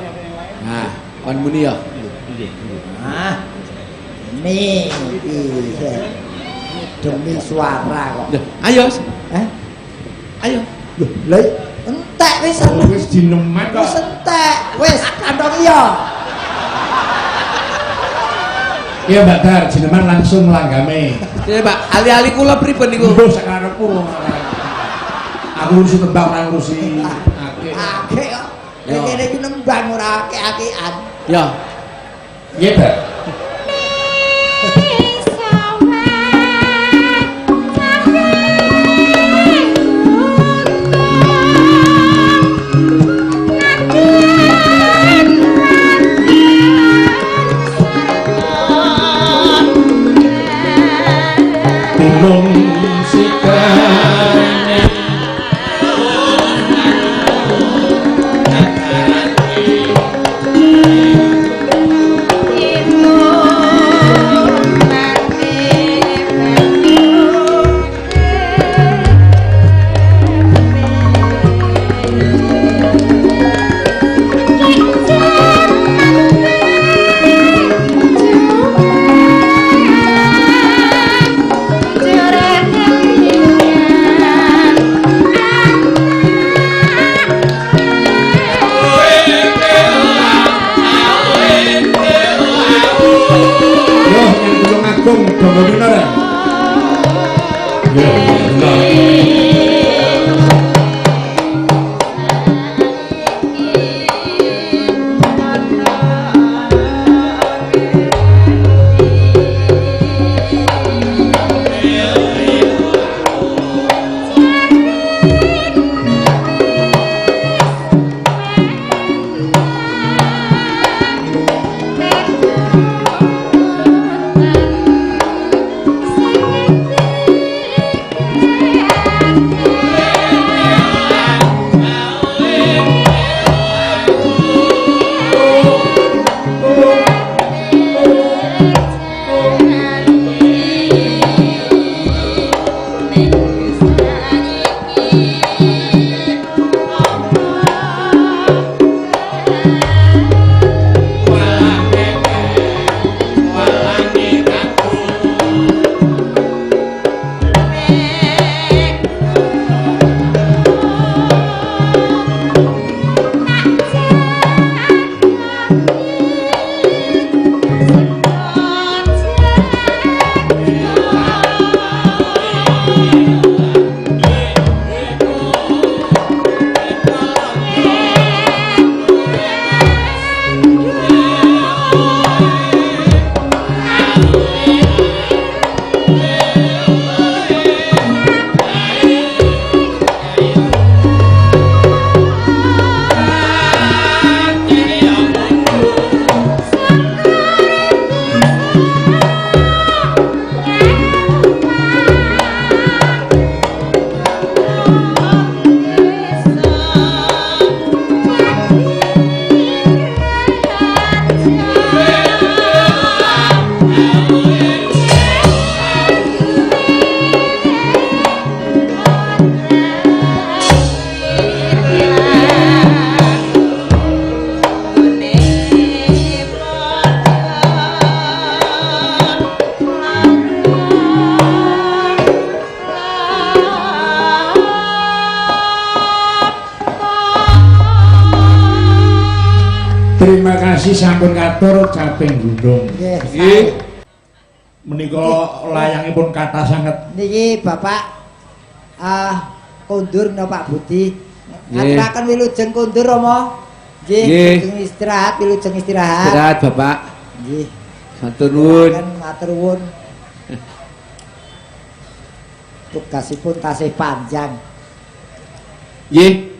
Nah, kon muni ya. Ah. Nih, iki. Demi suara kok. Loh, ayo. Eh? Ayo. Loh, lha entek wis. Wis dineman kok. Wis entek, wis kantongi ya. Iya Mbak Dar, jineman langsung langgame. Iya, Pak. Ali-ali kula pripun niku? Mbok sakarepku. Aku ngurusi tembang ora ngurusi akeh. Akeh kok. Nek kene iki nembang ora akeh-akehan. Ya. Iya, Mbak. Bingung sikane Inul Bekasi sampun katur caping gunung. Nggih. Nggih. Menika layangipun kathah sanget. Niki Bapak kondur napa Pak Budi? Nggih. Ngaturaken wilujeng kondur Rama. Nggih, wilujeng istirahat, wilujeng istirahat. Istirahat Bapak. Nggih. Matur nuwun. Matur nuwun. Tugasipun tasih panjang. Nggih.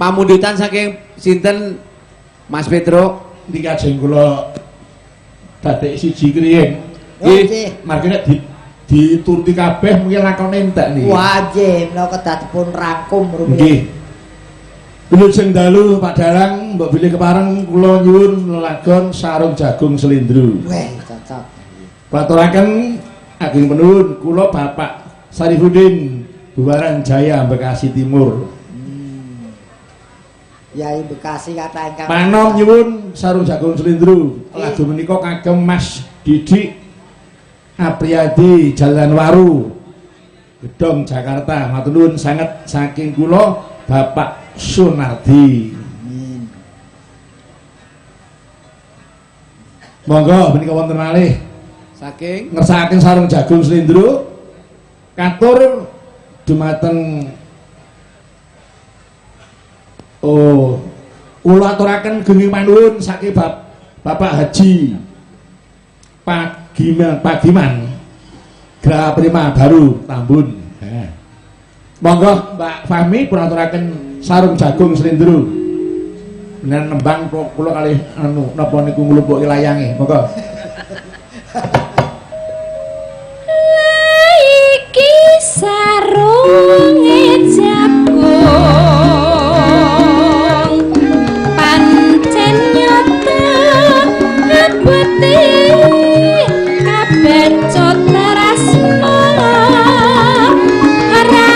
Pamundutan saking sinten Mas Petro? Niki ajeng kula dadek siji kriyen. Nggih. Margi nek dituruti kabeh mungkin lakone entek niki. Wah, nggih, menawa kedah dipun rangkum rumiyin. Nggih. Wilujeng dalu Pak Dalang, mbok bilih kepareng kula nyuwun lelagon Sarung Jagung Slendro. Weh, cocok. Paturaken ageng penuwun kula Bapak Sarifudin Buaran Jaya Bekasi Timur. Yai Bekasi kata ingkang panom nyuwun Sarung Jagung Slendro. Lagu menika kagem Mas Didik Apriyadi Jalan Waru Gedong Jakarta. Matur nuwun sanget saking kula Bapak Sunardi. Amin. Monggo menika wonten malih saking ngersakaken Sarung Jagung Slendro katur dumateng oh kula aturaken genging panuwun saking Bapak Haji Pagiman Graha Prima Baru Tambun. Monggo Mbak Fahmi kula aturaken Sarung Jagung Slendro. Menawi nembang kula kalih anu napa niku nglumpukke layange. Monggo. Iki sarunge jagung pancen nyata abote kabeco tresna ora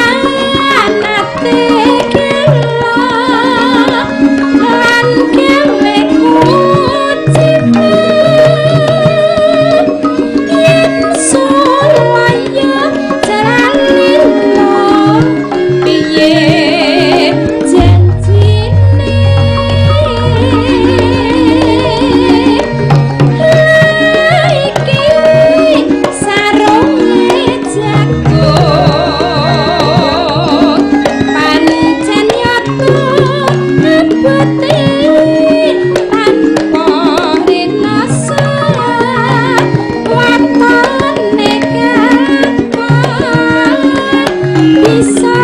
nate kela lan gawe kuciwa yen sulaya jalilo piye janjine iki sarunge jagung pancen nyata abote tanpa rinasa watone kapan bisa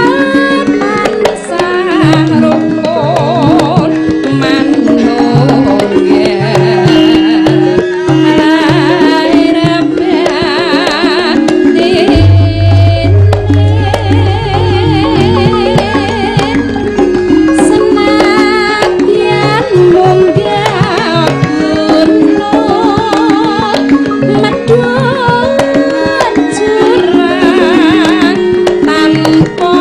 tansah rukun manunggal lahir batin senadyan munggah gunung medhun jurang tanpa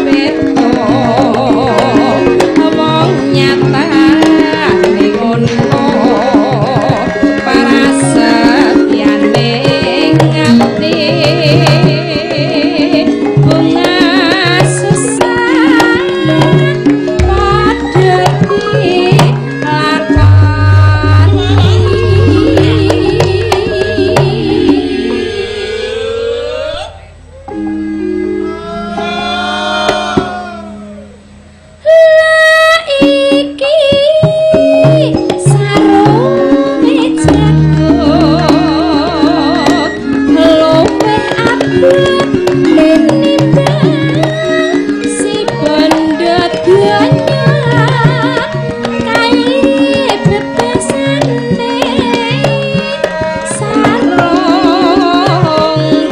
peto wong nyatane ngono prasetyane ngati bunga susah padha dilakoni. Iki sarunge jagung luwih abot tinimbang si bondo donya kae bebasane sarung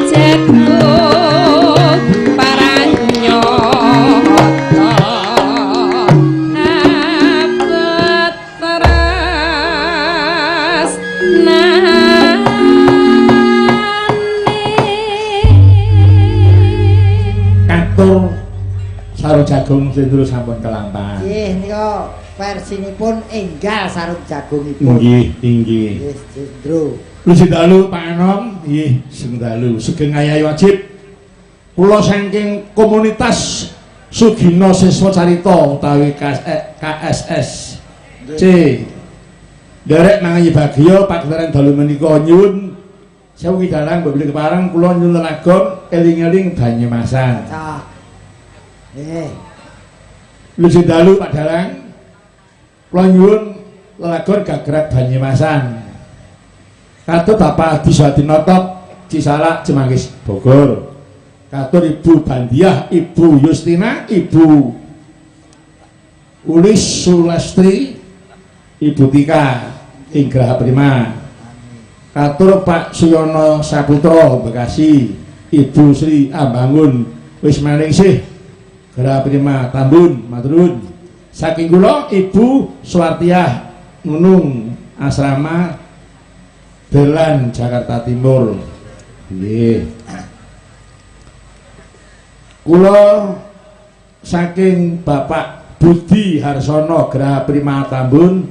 jagung paranyata abot tresnane. Katur Sarung Jagung Slendro sampun kelampahan. Nggih nika versinipun enggal Sarung Jagungipun. Nggih, inggih. Nggih, Slendro. Wilujeng dalu Pak Anom, nggih, sugeng dalu. Sugeng ayahi wajib. Kula saking komunitas Sugino Siswa Carita utawi KSS C Nderek mangayi bagya pagelaran dalu menika nyuwun sewu dalang mbok bilih kepareng kula nyuwun lelagon eling-eling Banyumasan. Cocok. Nggih. Wilujeng dalu Pak Dalang. Kula nyuwun lelagon Gagrak Banyumasan. Katur Bapak Adi Suadinoto Cisalak Cimanggis Bogor. Katur Ibu Bandiah, Ibu Yustina, Ibu Ulis Sulastri, Ibu Tika ing Graha Prima. Katur Pak Suyono Saputra Bekasi, Ibu Sri Ambangun Wismaningsih Graha Prima Tambun, matur nuwun. Saking kula Ibu Suwartiah Nunung Asrama Belan Jakarta Timur. Nggih. Kula saking Bapak Budi Harsono Graha Prima Tambun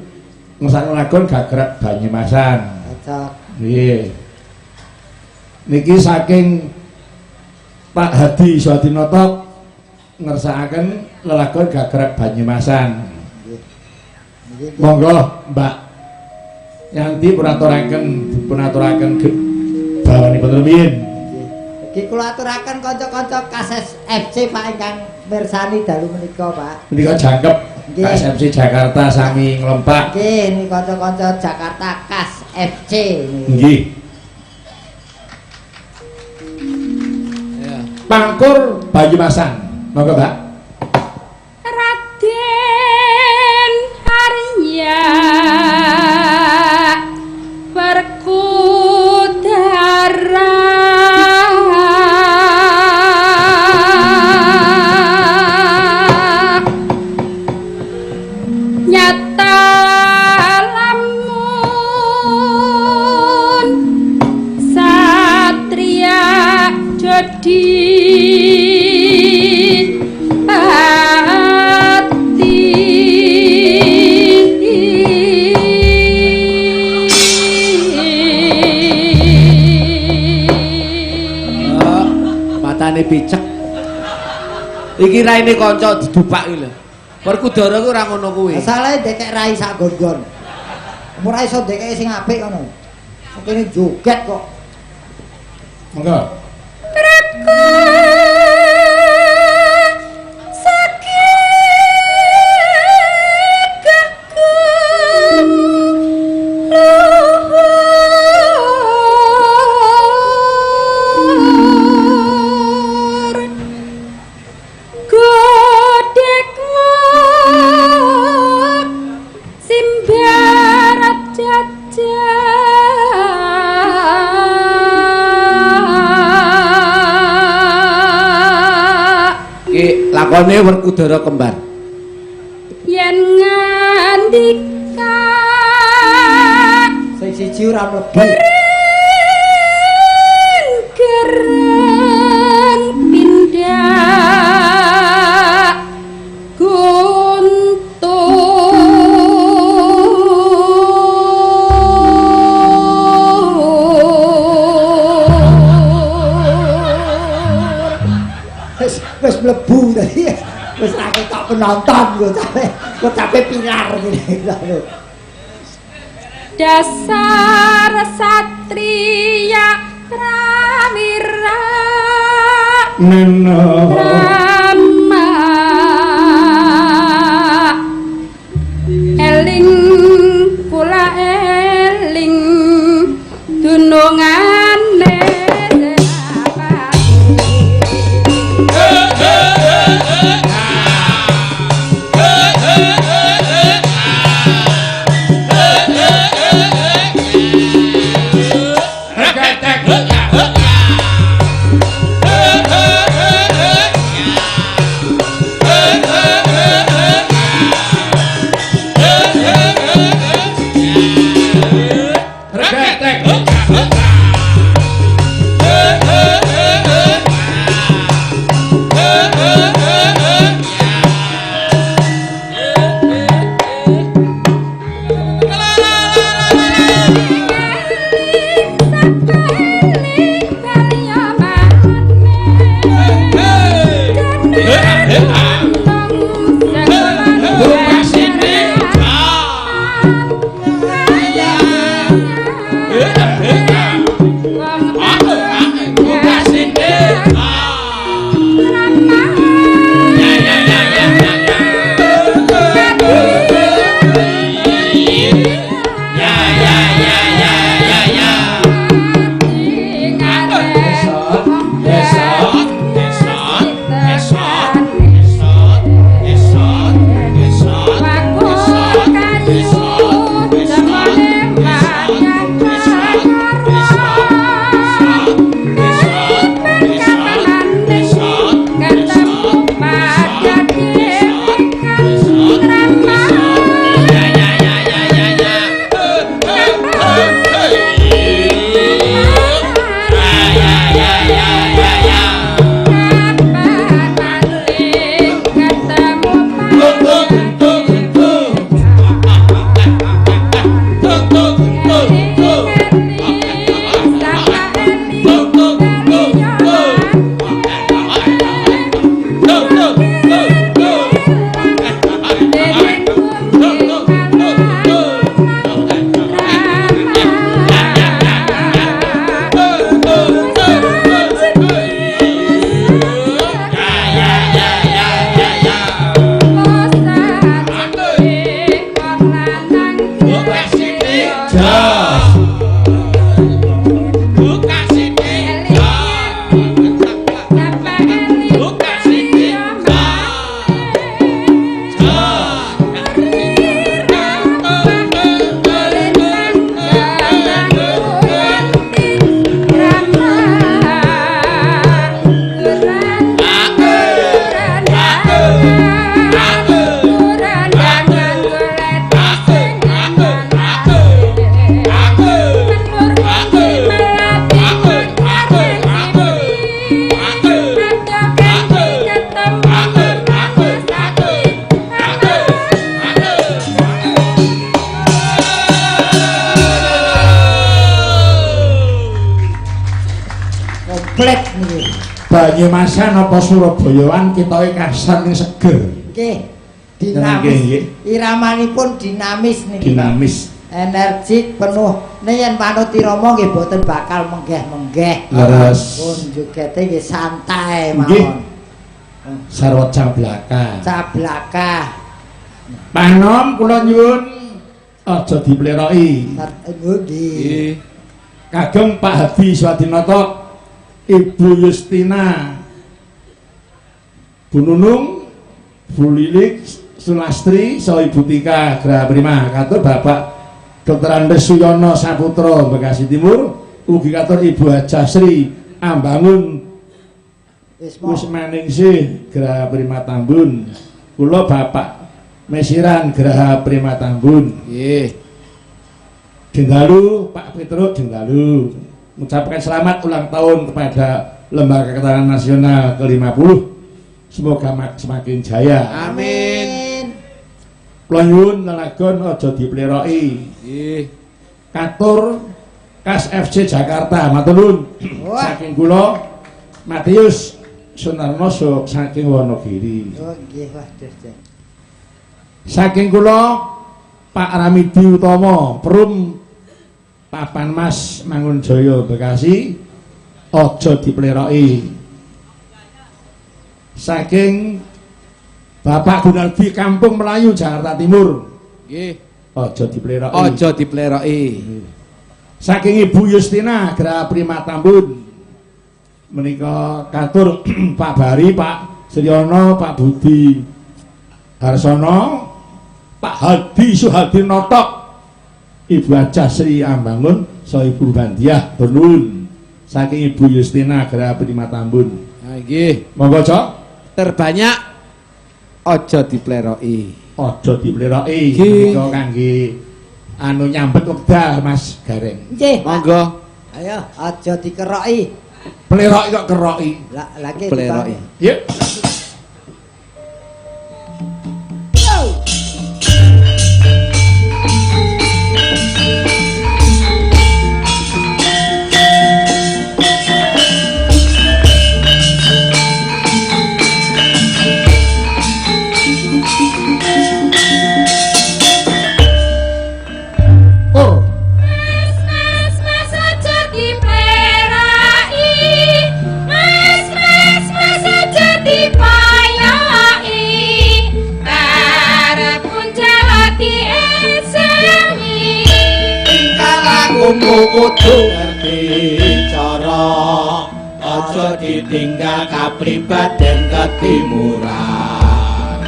ngersakno lagon Gagrak Banyumasan. Cocok. Nggih. Niki saking Pak Hadi Suadinoto ngersakaken lelagon Gagrak Banyumasan. Nggih. Monggo Mbak Yanti punaturaken dipunaturaken bawanipun rumiyin. Iki kula aturaken kanca-kanca Kases FC Pak ingkang mirsani dalu menika Pak. Menika jangkep Nggih. KSFC Jakarta sami nglempak. Nggih, niki kanca-kanca Jakarta Kas FC niki. Nggih. Ya. Pangkur Banyumasan. Monggo Mbak. Raden Arya Werkudara nyata lamun satria jodi ati. Oh, matane picek. Iki raine kanca didupak iki lho. Werkudara ku ora ngono kuwi. Masalahe ndekek rai sak gon-gon. Ora iso ndekek sing apik ngono. Kene joget kok. Monggo. Iki lakone Werkudara kembar. Yen ngandika Sing siji ora mlebu. Keren pindah guntur Wis wis mlebu tadi. Wis ra ketok penonton gocape. Gocape pilar ngene. Dasar satria prawira Neno. Rama eling kula eling dunungane Senapati. Banyumasan apa Surabayaan ketoke kasar ning seger. Nggih. Dinamis. Iramanipun dinamis niki. Dinamis. Energik penuh. Nek yen manut irama nggih boten bakal menggeh-menggeh. Leres. Pun jogete nggih santai Nggih. mawon. Sarwa cablaka. Cablaka. Panom kula nyuwun aja dipleroki. Nggih. Kagem Pak Hadi Swadinata, Ibu Justina, Bu Nunung, Bu Lilik Sulastri, saha Ibu Tika Graha Prima, katur Bapak Dr. Andes Suyono Saputra Bekasi Timur, ugi katur Ibu Hajah Sri Ambangun Wismaningsih Graha Prima Tambun. Kula Bapak Mesiran Graha Prima Tambun. Nggih. Jenggalu Pak Petruk Jenggalu mengucapkan selamat ulang tahun kepada Lembaga Ketahanan Nasional ke-50. Semoga semakin jaya. Amin. Kula nyuwun lelagon aja dipleroki. Nggih. Katur Kas FC Jakarta, matur nuwun. Saking kula Matius Sunarno saking Wonogiri. Oh nggih, waduh. Saking kula Pak Ramidi Utomo, Perum Papan Mas Mangunjaya Bekasi, aja dipleroki. Saking Bapak Gunardi Kampung Melayu Jakarta Timur. Nggih. Aja dipleroki. Aja dipleroki. Saking Ibu Justina Graha Prima Tambun. Menika katur Pak Bari, Pak Sriono, Pak Budi Harsono, Pak Hadi Suhadi Notok, Ibu Hajah Sri Ambangun, saha Ibu Bandiah Benun. Saking Ibu Justina Graha Prima Tambun. Nah, nggih. Monggo, Cok. Terbanyak aja dipleroki. Aja dipleroki menika kangge anu nyambet wekdal Mas Gareng. Nggih. Monggo. Ayo aja dikeroki. Pleroki kok keroki. Lah lagi Pleroki. Yuk. Kudu ngerti cara, aja ditinggal kapribaden ketimuran.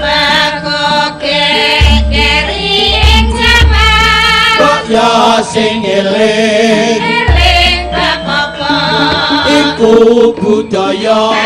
Mako keri ing jaman, kok ya sing eling eling bab apa iku budaya.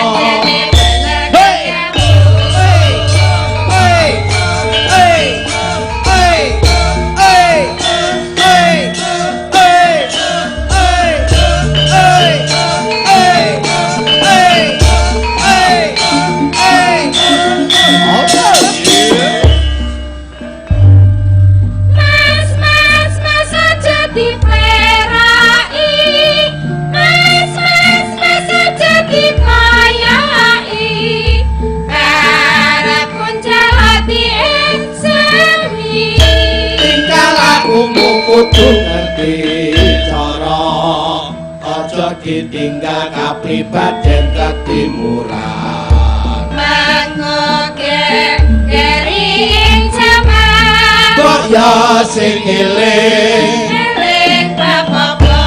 Kudu ngerti cara, aja ditinggal kapribaden ketimuran. Mangko keri ing jaman, kok ya sing eling eling bab apa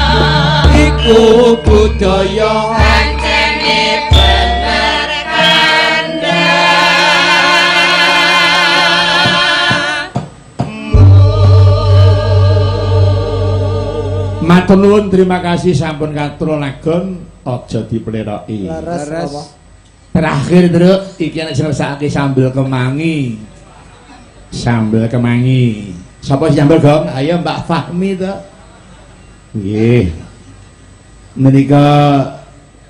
iku budaya. Pancene bener kandha. Matur nuwun, terima kasih sampun katur lagon aja dipleroki. Leres. Terakhir, Truk, iki nek sing sambel kemangi. Sambel kemangi. Sapa sing nyambel, Gong? Ayo Mbak Fahmi to. Nggih. Menika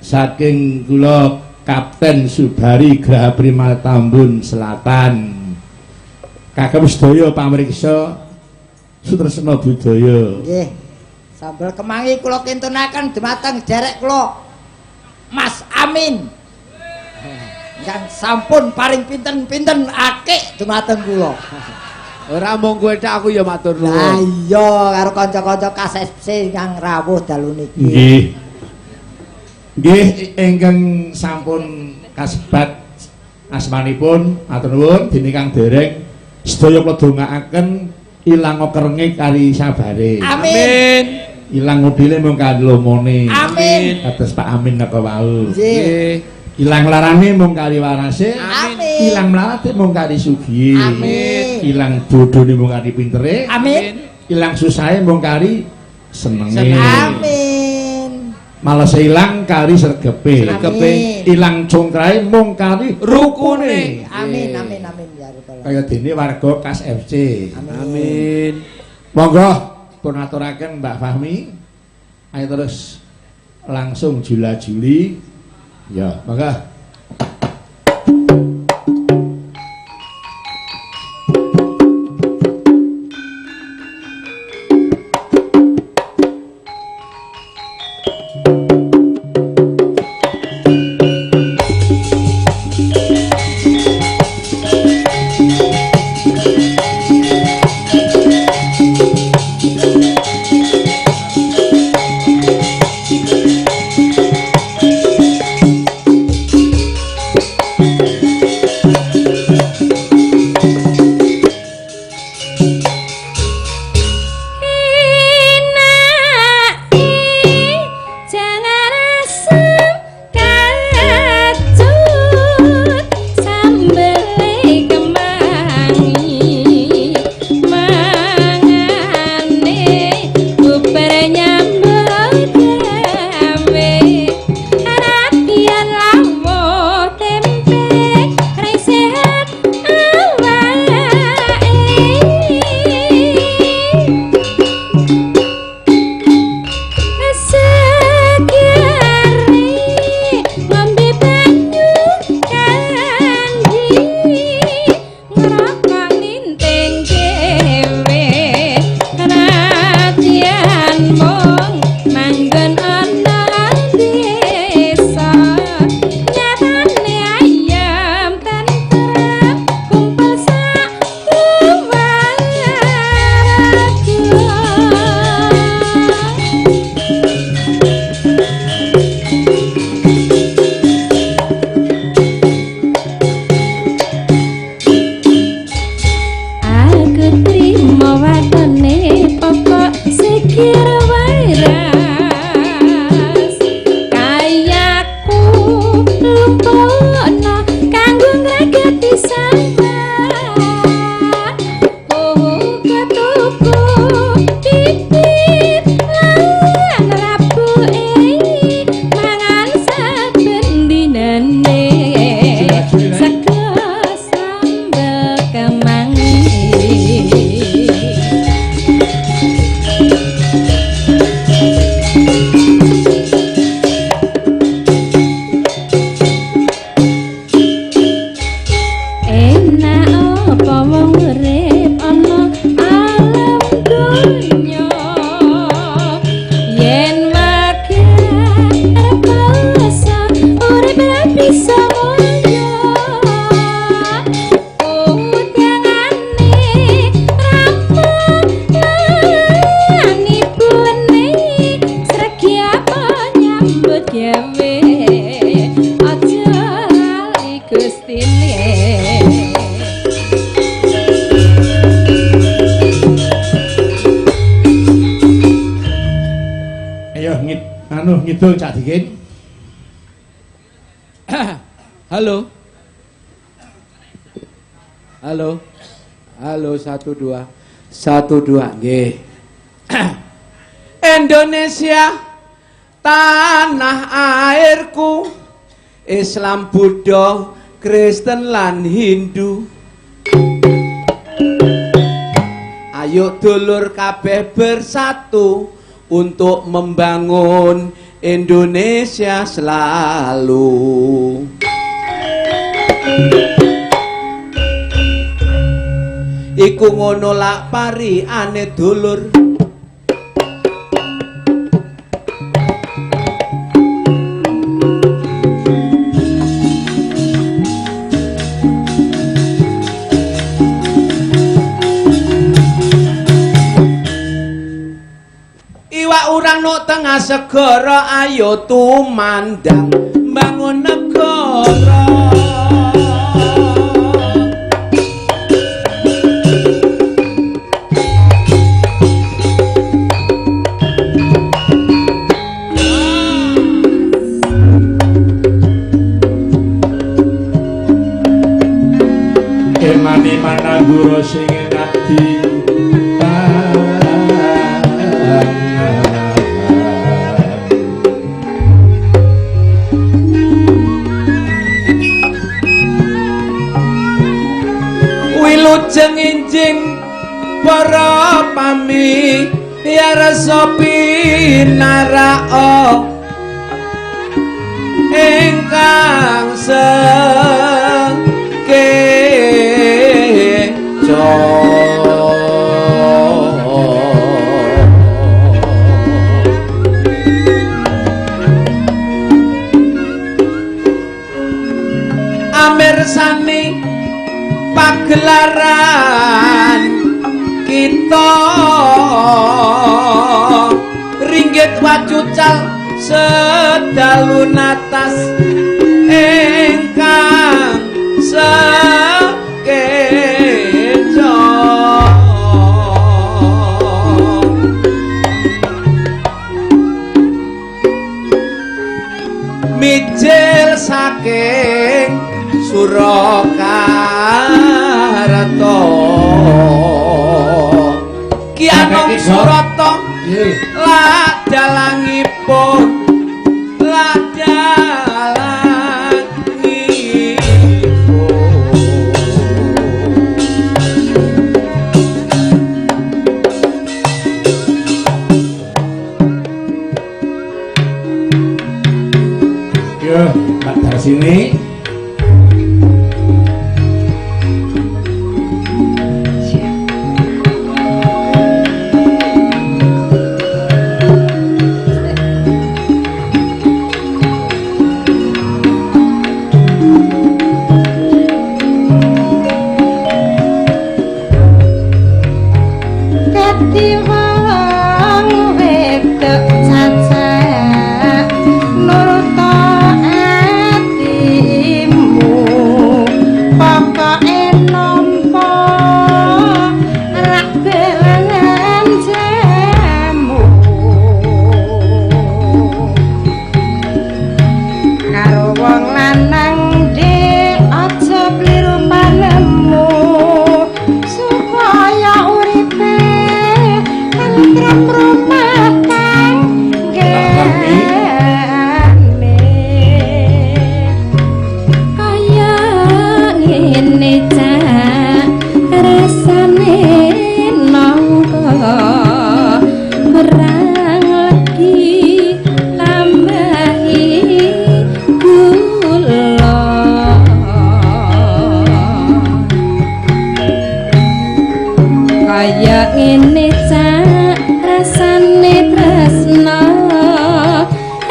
saking kula Kapten Subari Graha Prima Tambun Selatan. Kagem sedaya pamriksa Sutresna Budaya. Nggih. Sambel kemangi kula kintunaken dumateng derek kula Mas Amin. Ingkang sampun paring pinten-pinten akeh dumateng kula. Ora mung kowe tok, aku ya matur nuwun. Lah iya karo kanca-kanca KSFC ingkang rawuh dalu niki. Nggih. Nggih ingkang sampun kasebat asmanipun matur nuwun, dene kang dereng sedaya kula dongaaken ilang kerenge kari sabare. Amin. Ilang mobile mung kari lomone. Amin. Kados Pak Amin napa wau. Nggih. Ilang larane mung kari warase. Amin. Ilang mlarate mung kari sugihe. Amin. Ilang bodhone mung kari pintere. Amin. Ilang susahe mung kari senenge. Amin. Malese ilang kari sregepe. Sregepe. Ilang congkrahe mung kari rukune. Amin amin amin ya rabbal alamin. Kaya dene warga Kas FC. Amin. Monggo pun aturaken Mbak Fahmi. Ayo terus langsung jula-juli. Ya, monggo. Ngidul Cak Dikin. Halo. Halo. Halo 1 2 1 2 nggih. Indonesia tanah airku, Islam, Buddha, Kristen lan Hindu. Ayo dulur kabeh bersatu untuk membangun Indonesia selalu. Iku ngono lak pari ane dulur. Manuk tengah segara ayo tumandang mbangun negara. Eman-eman anggura sing enak di Wilujeng enjing para pami yarsa pinaraka ingkang sekeca. Amirsani pagelaran kita ringgit wacucal sedalu natas ingkang sekeca. Mijil saking Surakarta Ki Anom Surata lak dalangipun lak dalangipun. Yo, Mbak Darsini. Dadi wong wedok cacak nurut atimu, pokoke nampa rak belangan jamu. Karo wong lanang dik aja kliru panemu, supaya uripe tentrem rumah tanggane. Kaya ngene cak rasane nangka perang legi tambahi gula. Kaya ngene cak rasane tresna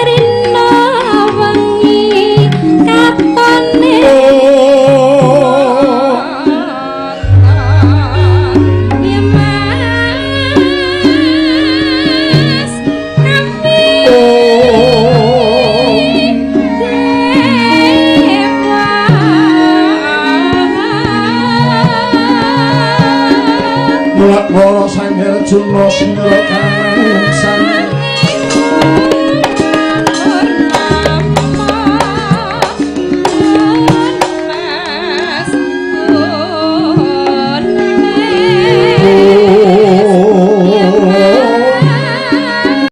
rina wengi katone ya Mas kami dewa. Mulak wara Sang Arjuna sindra kang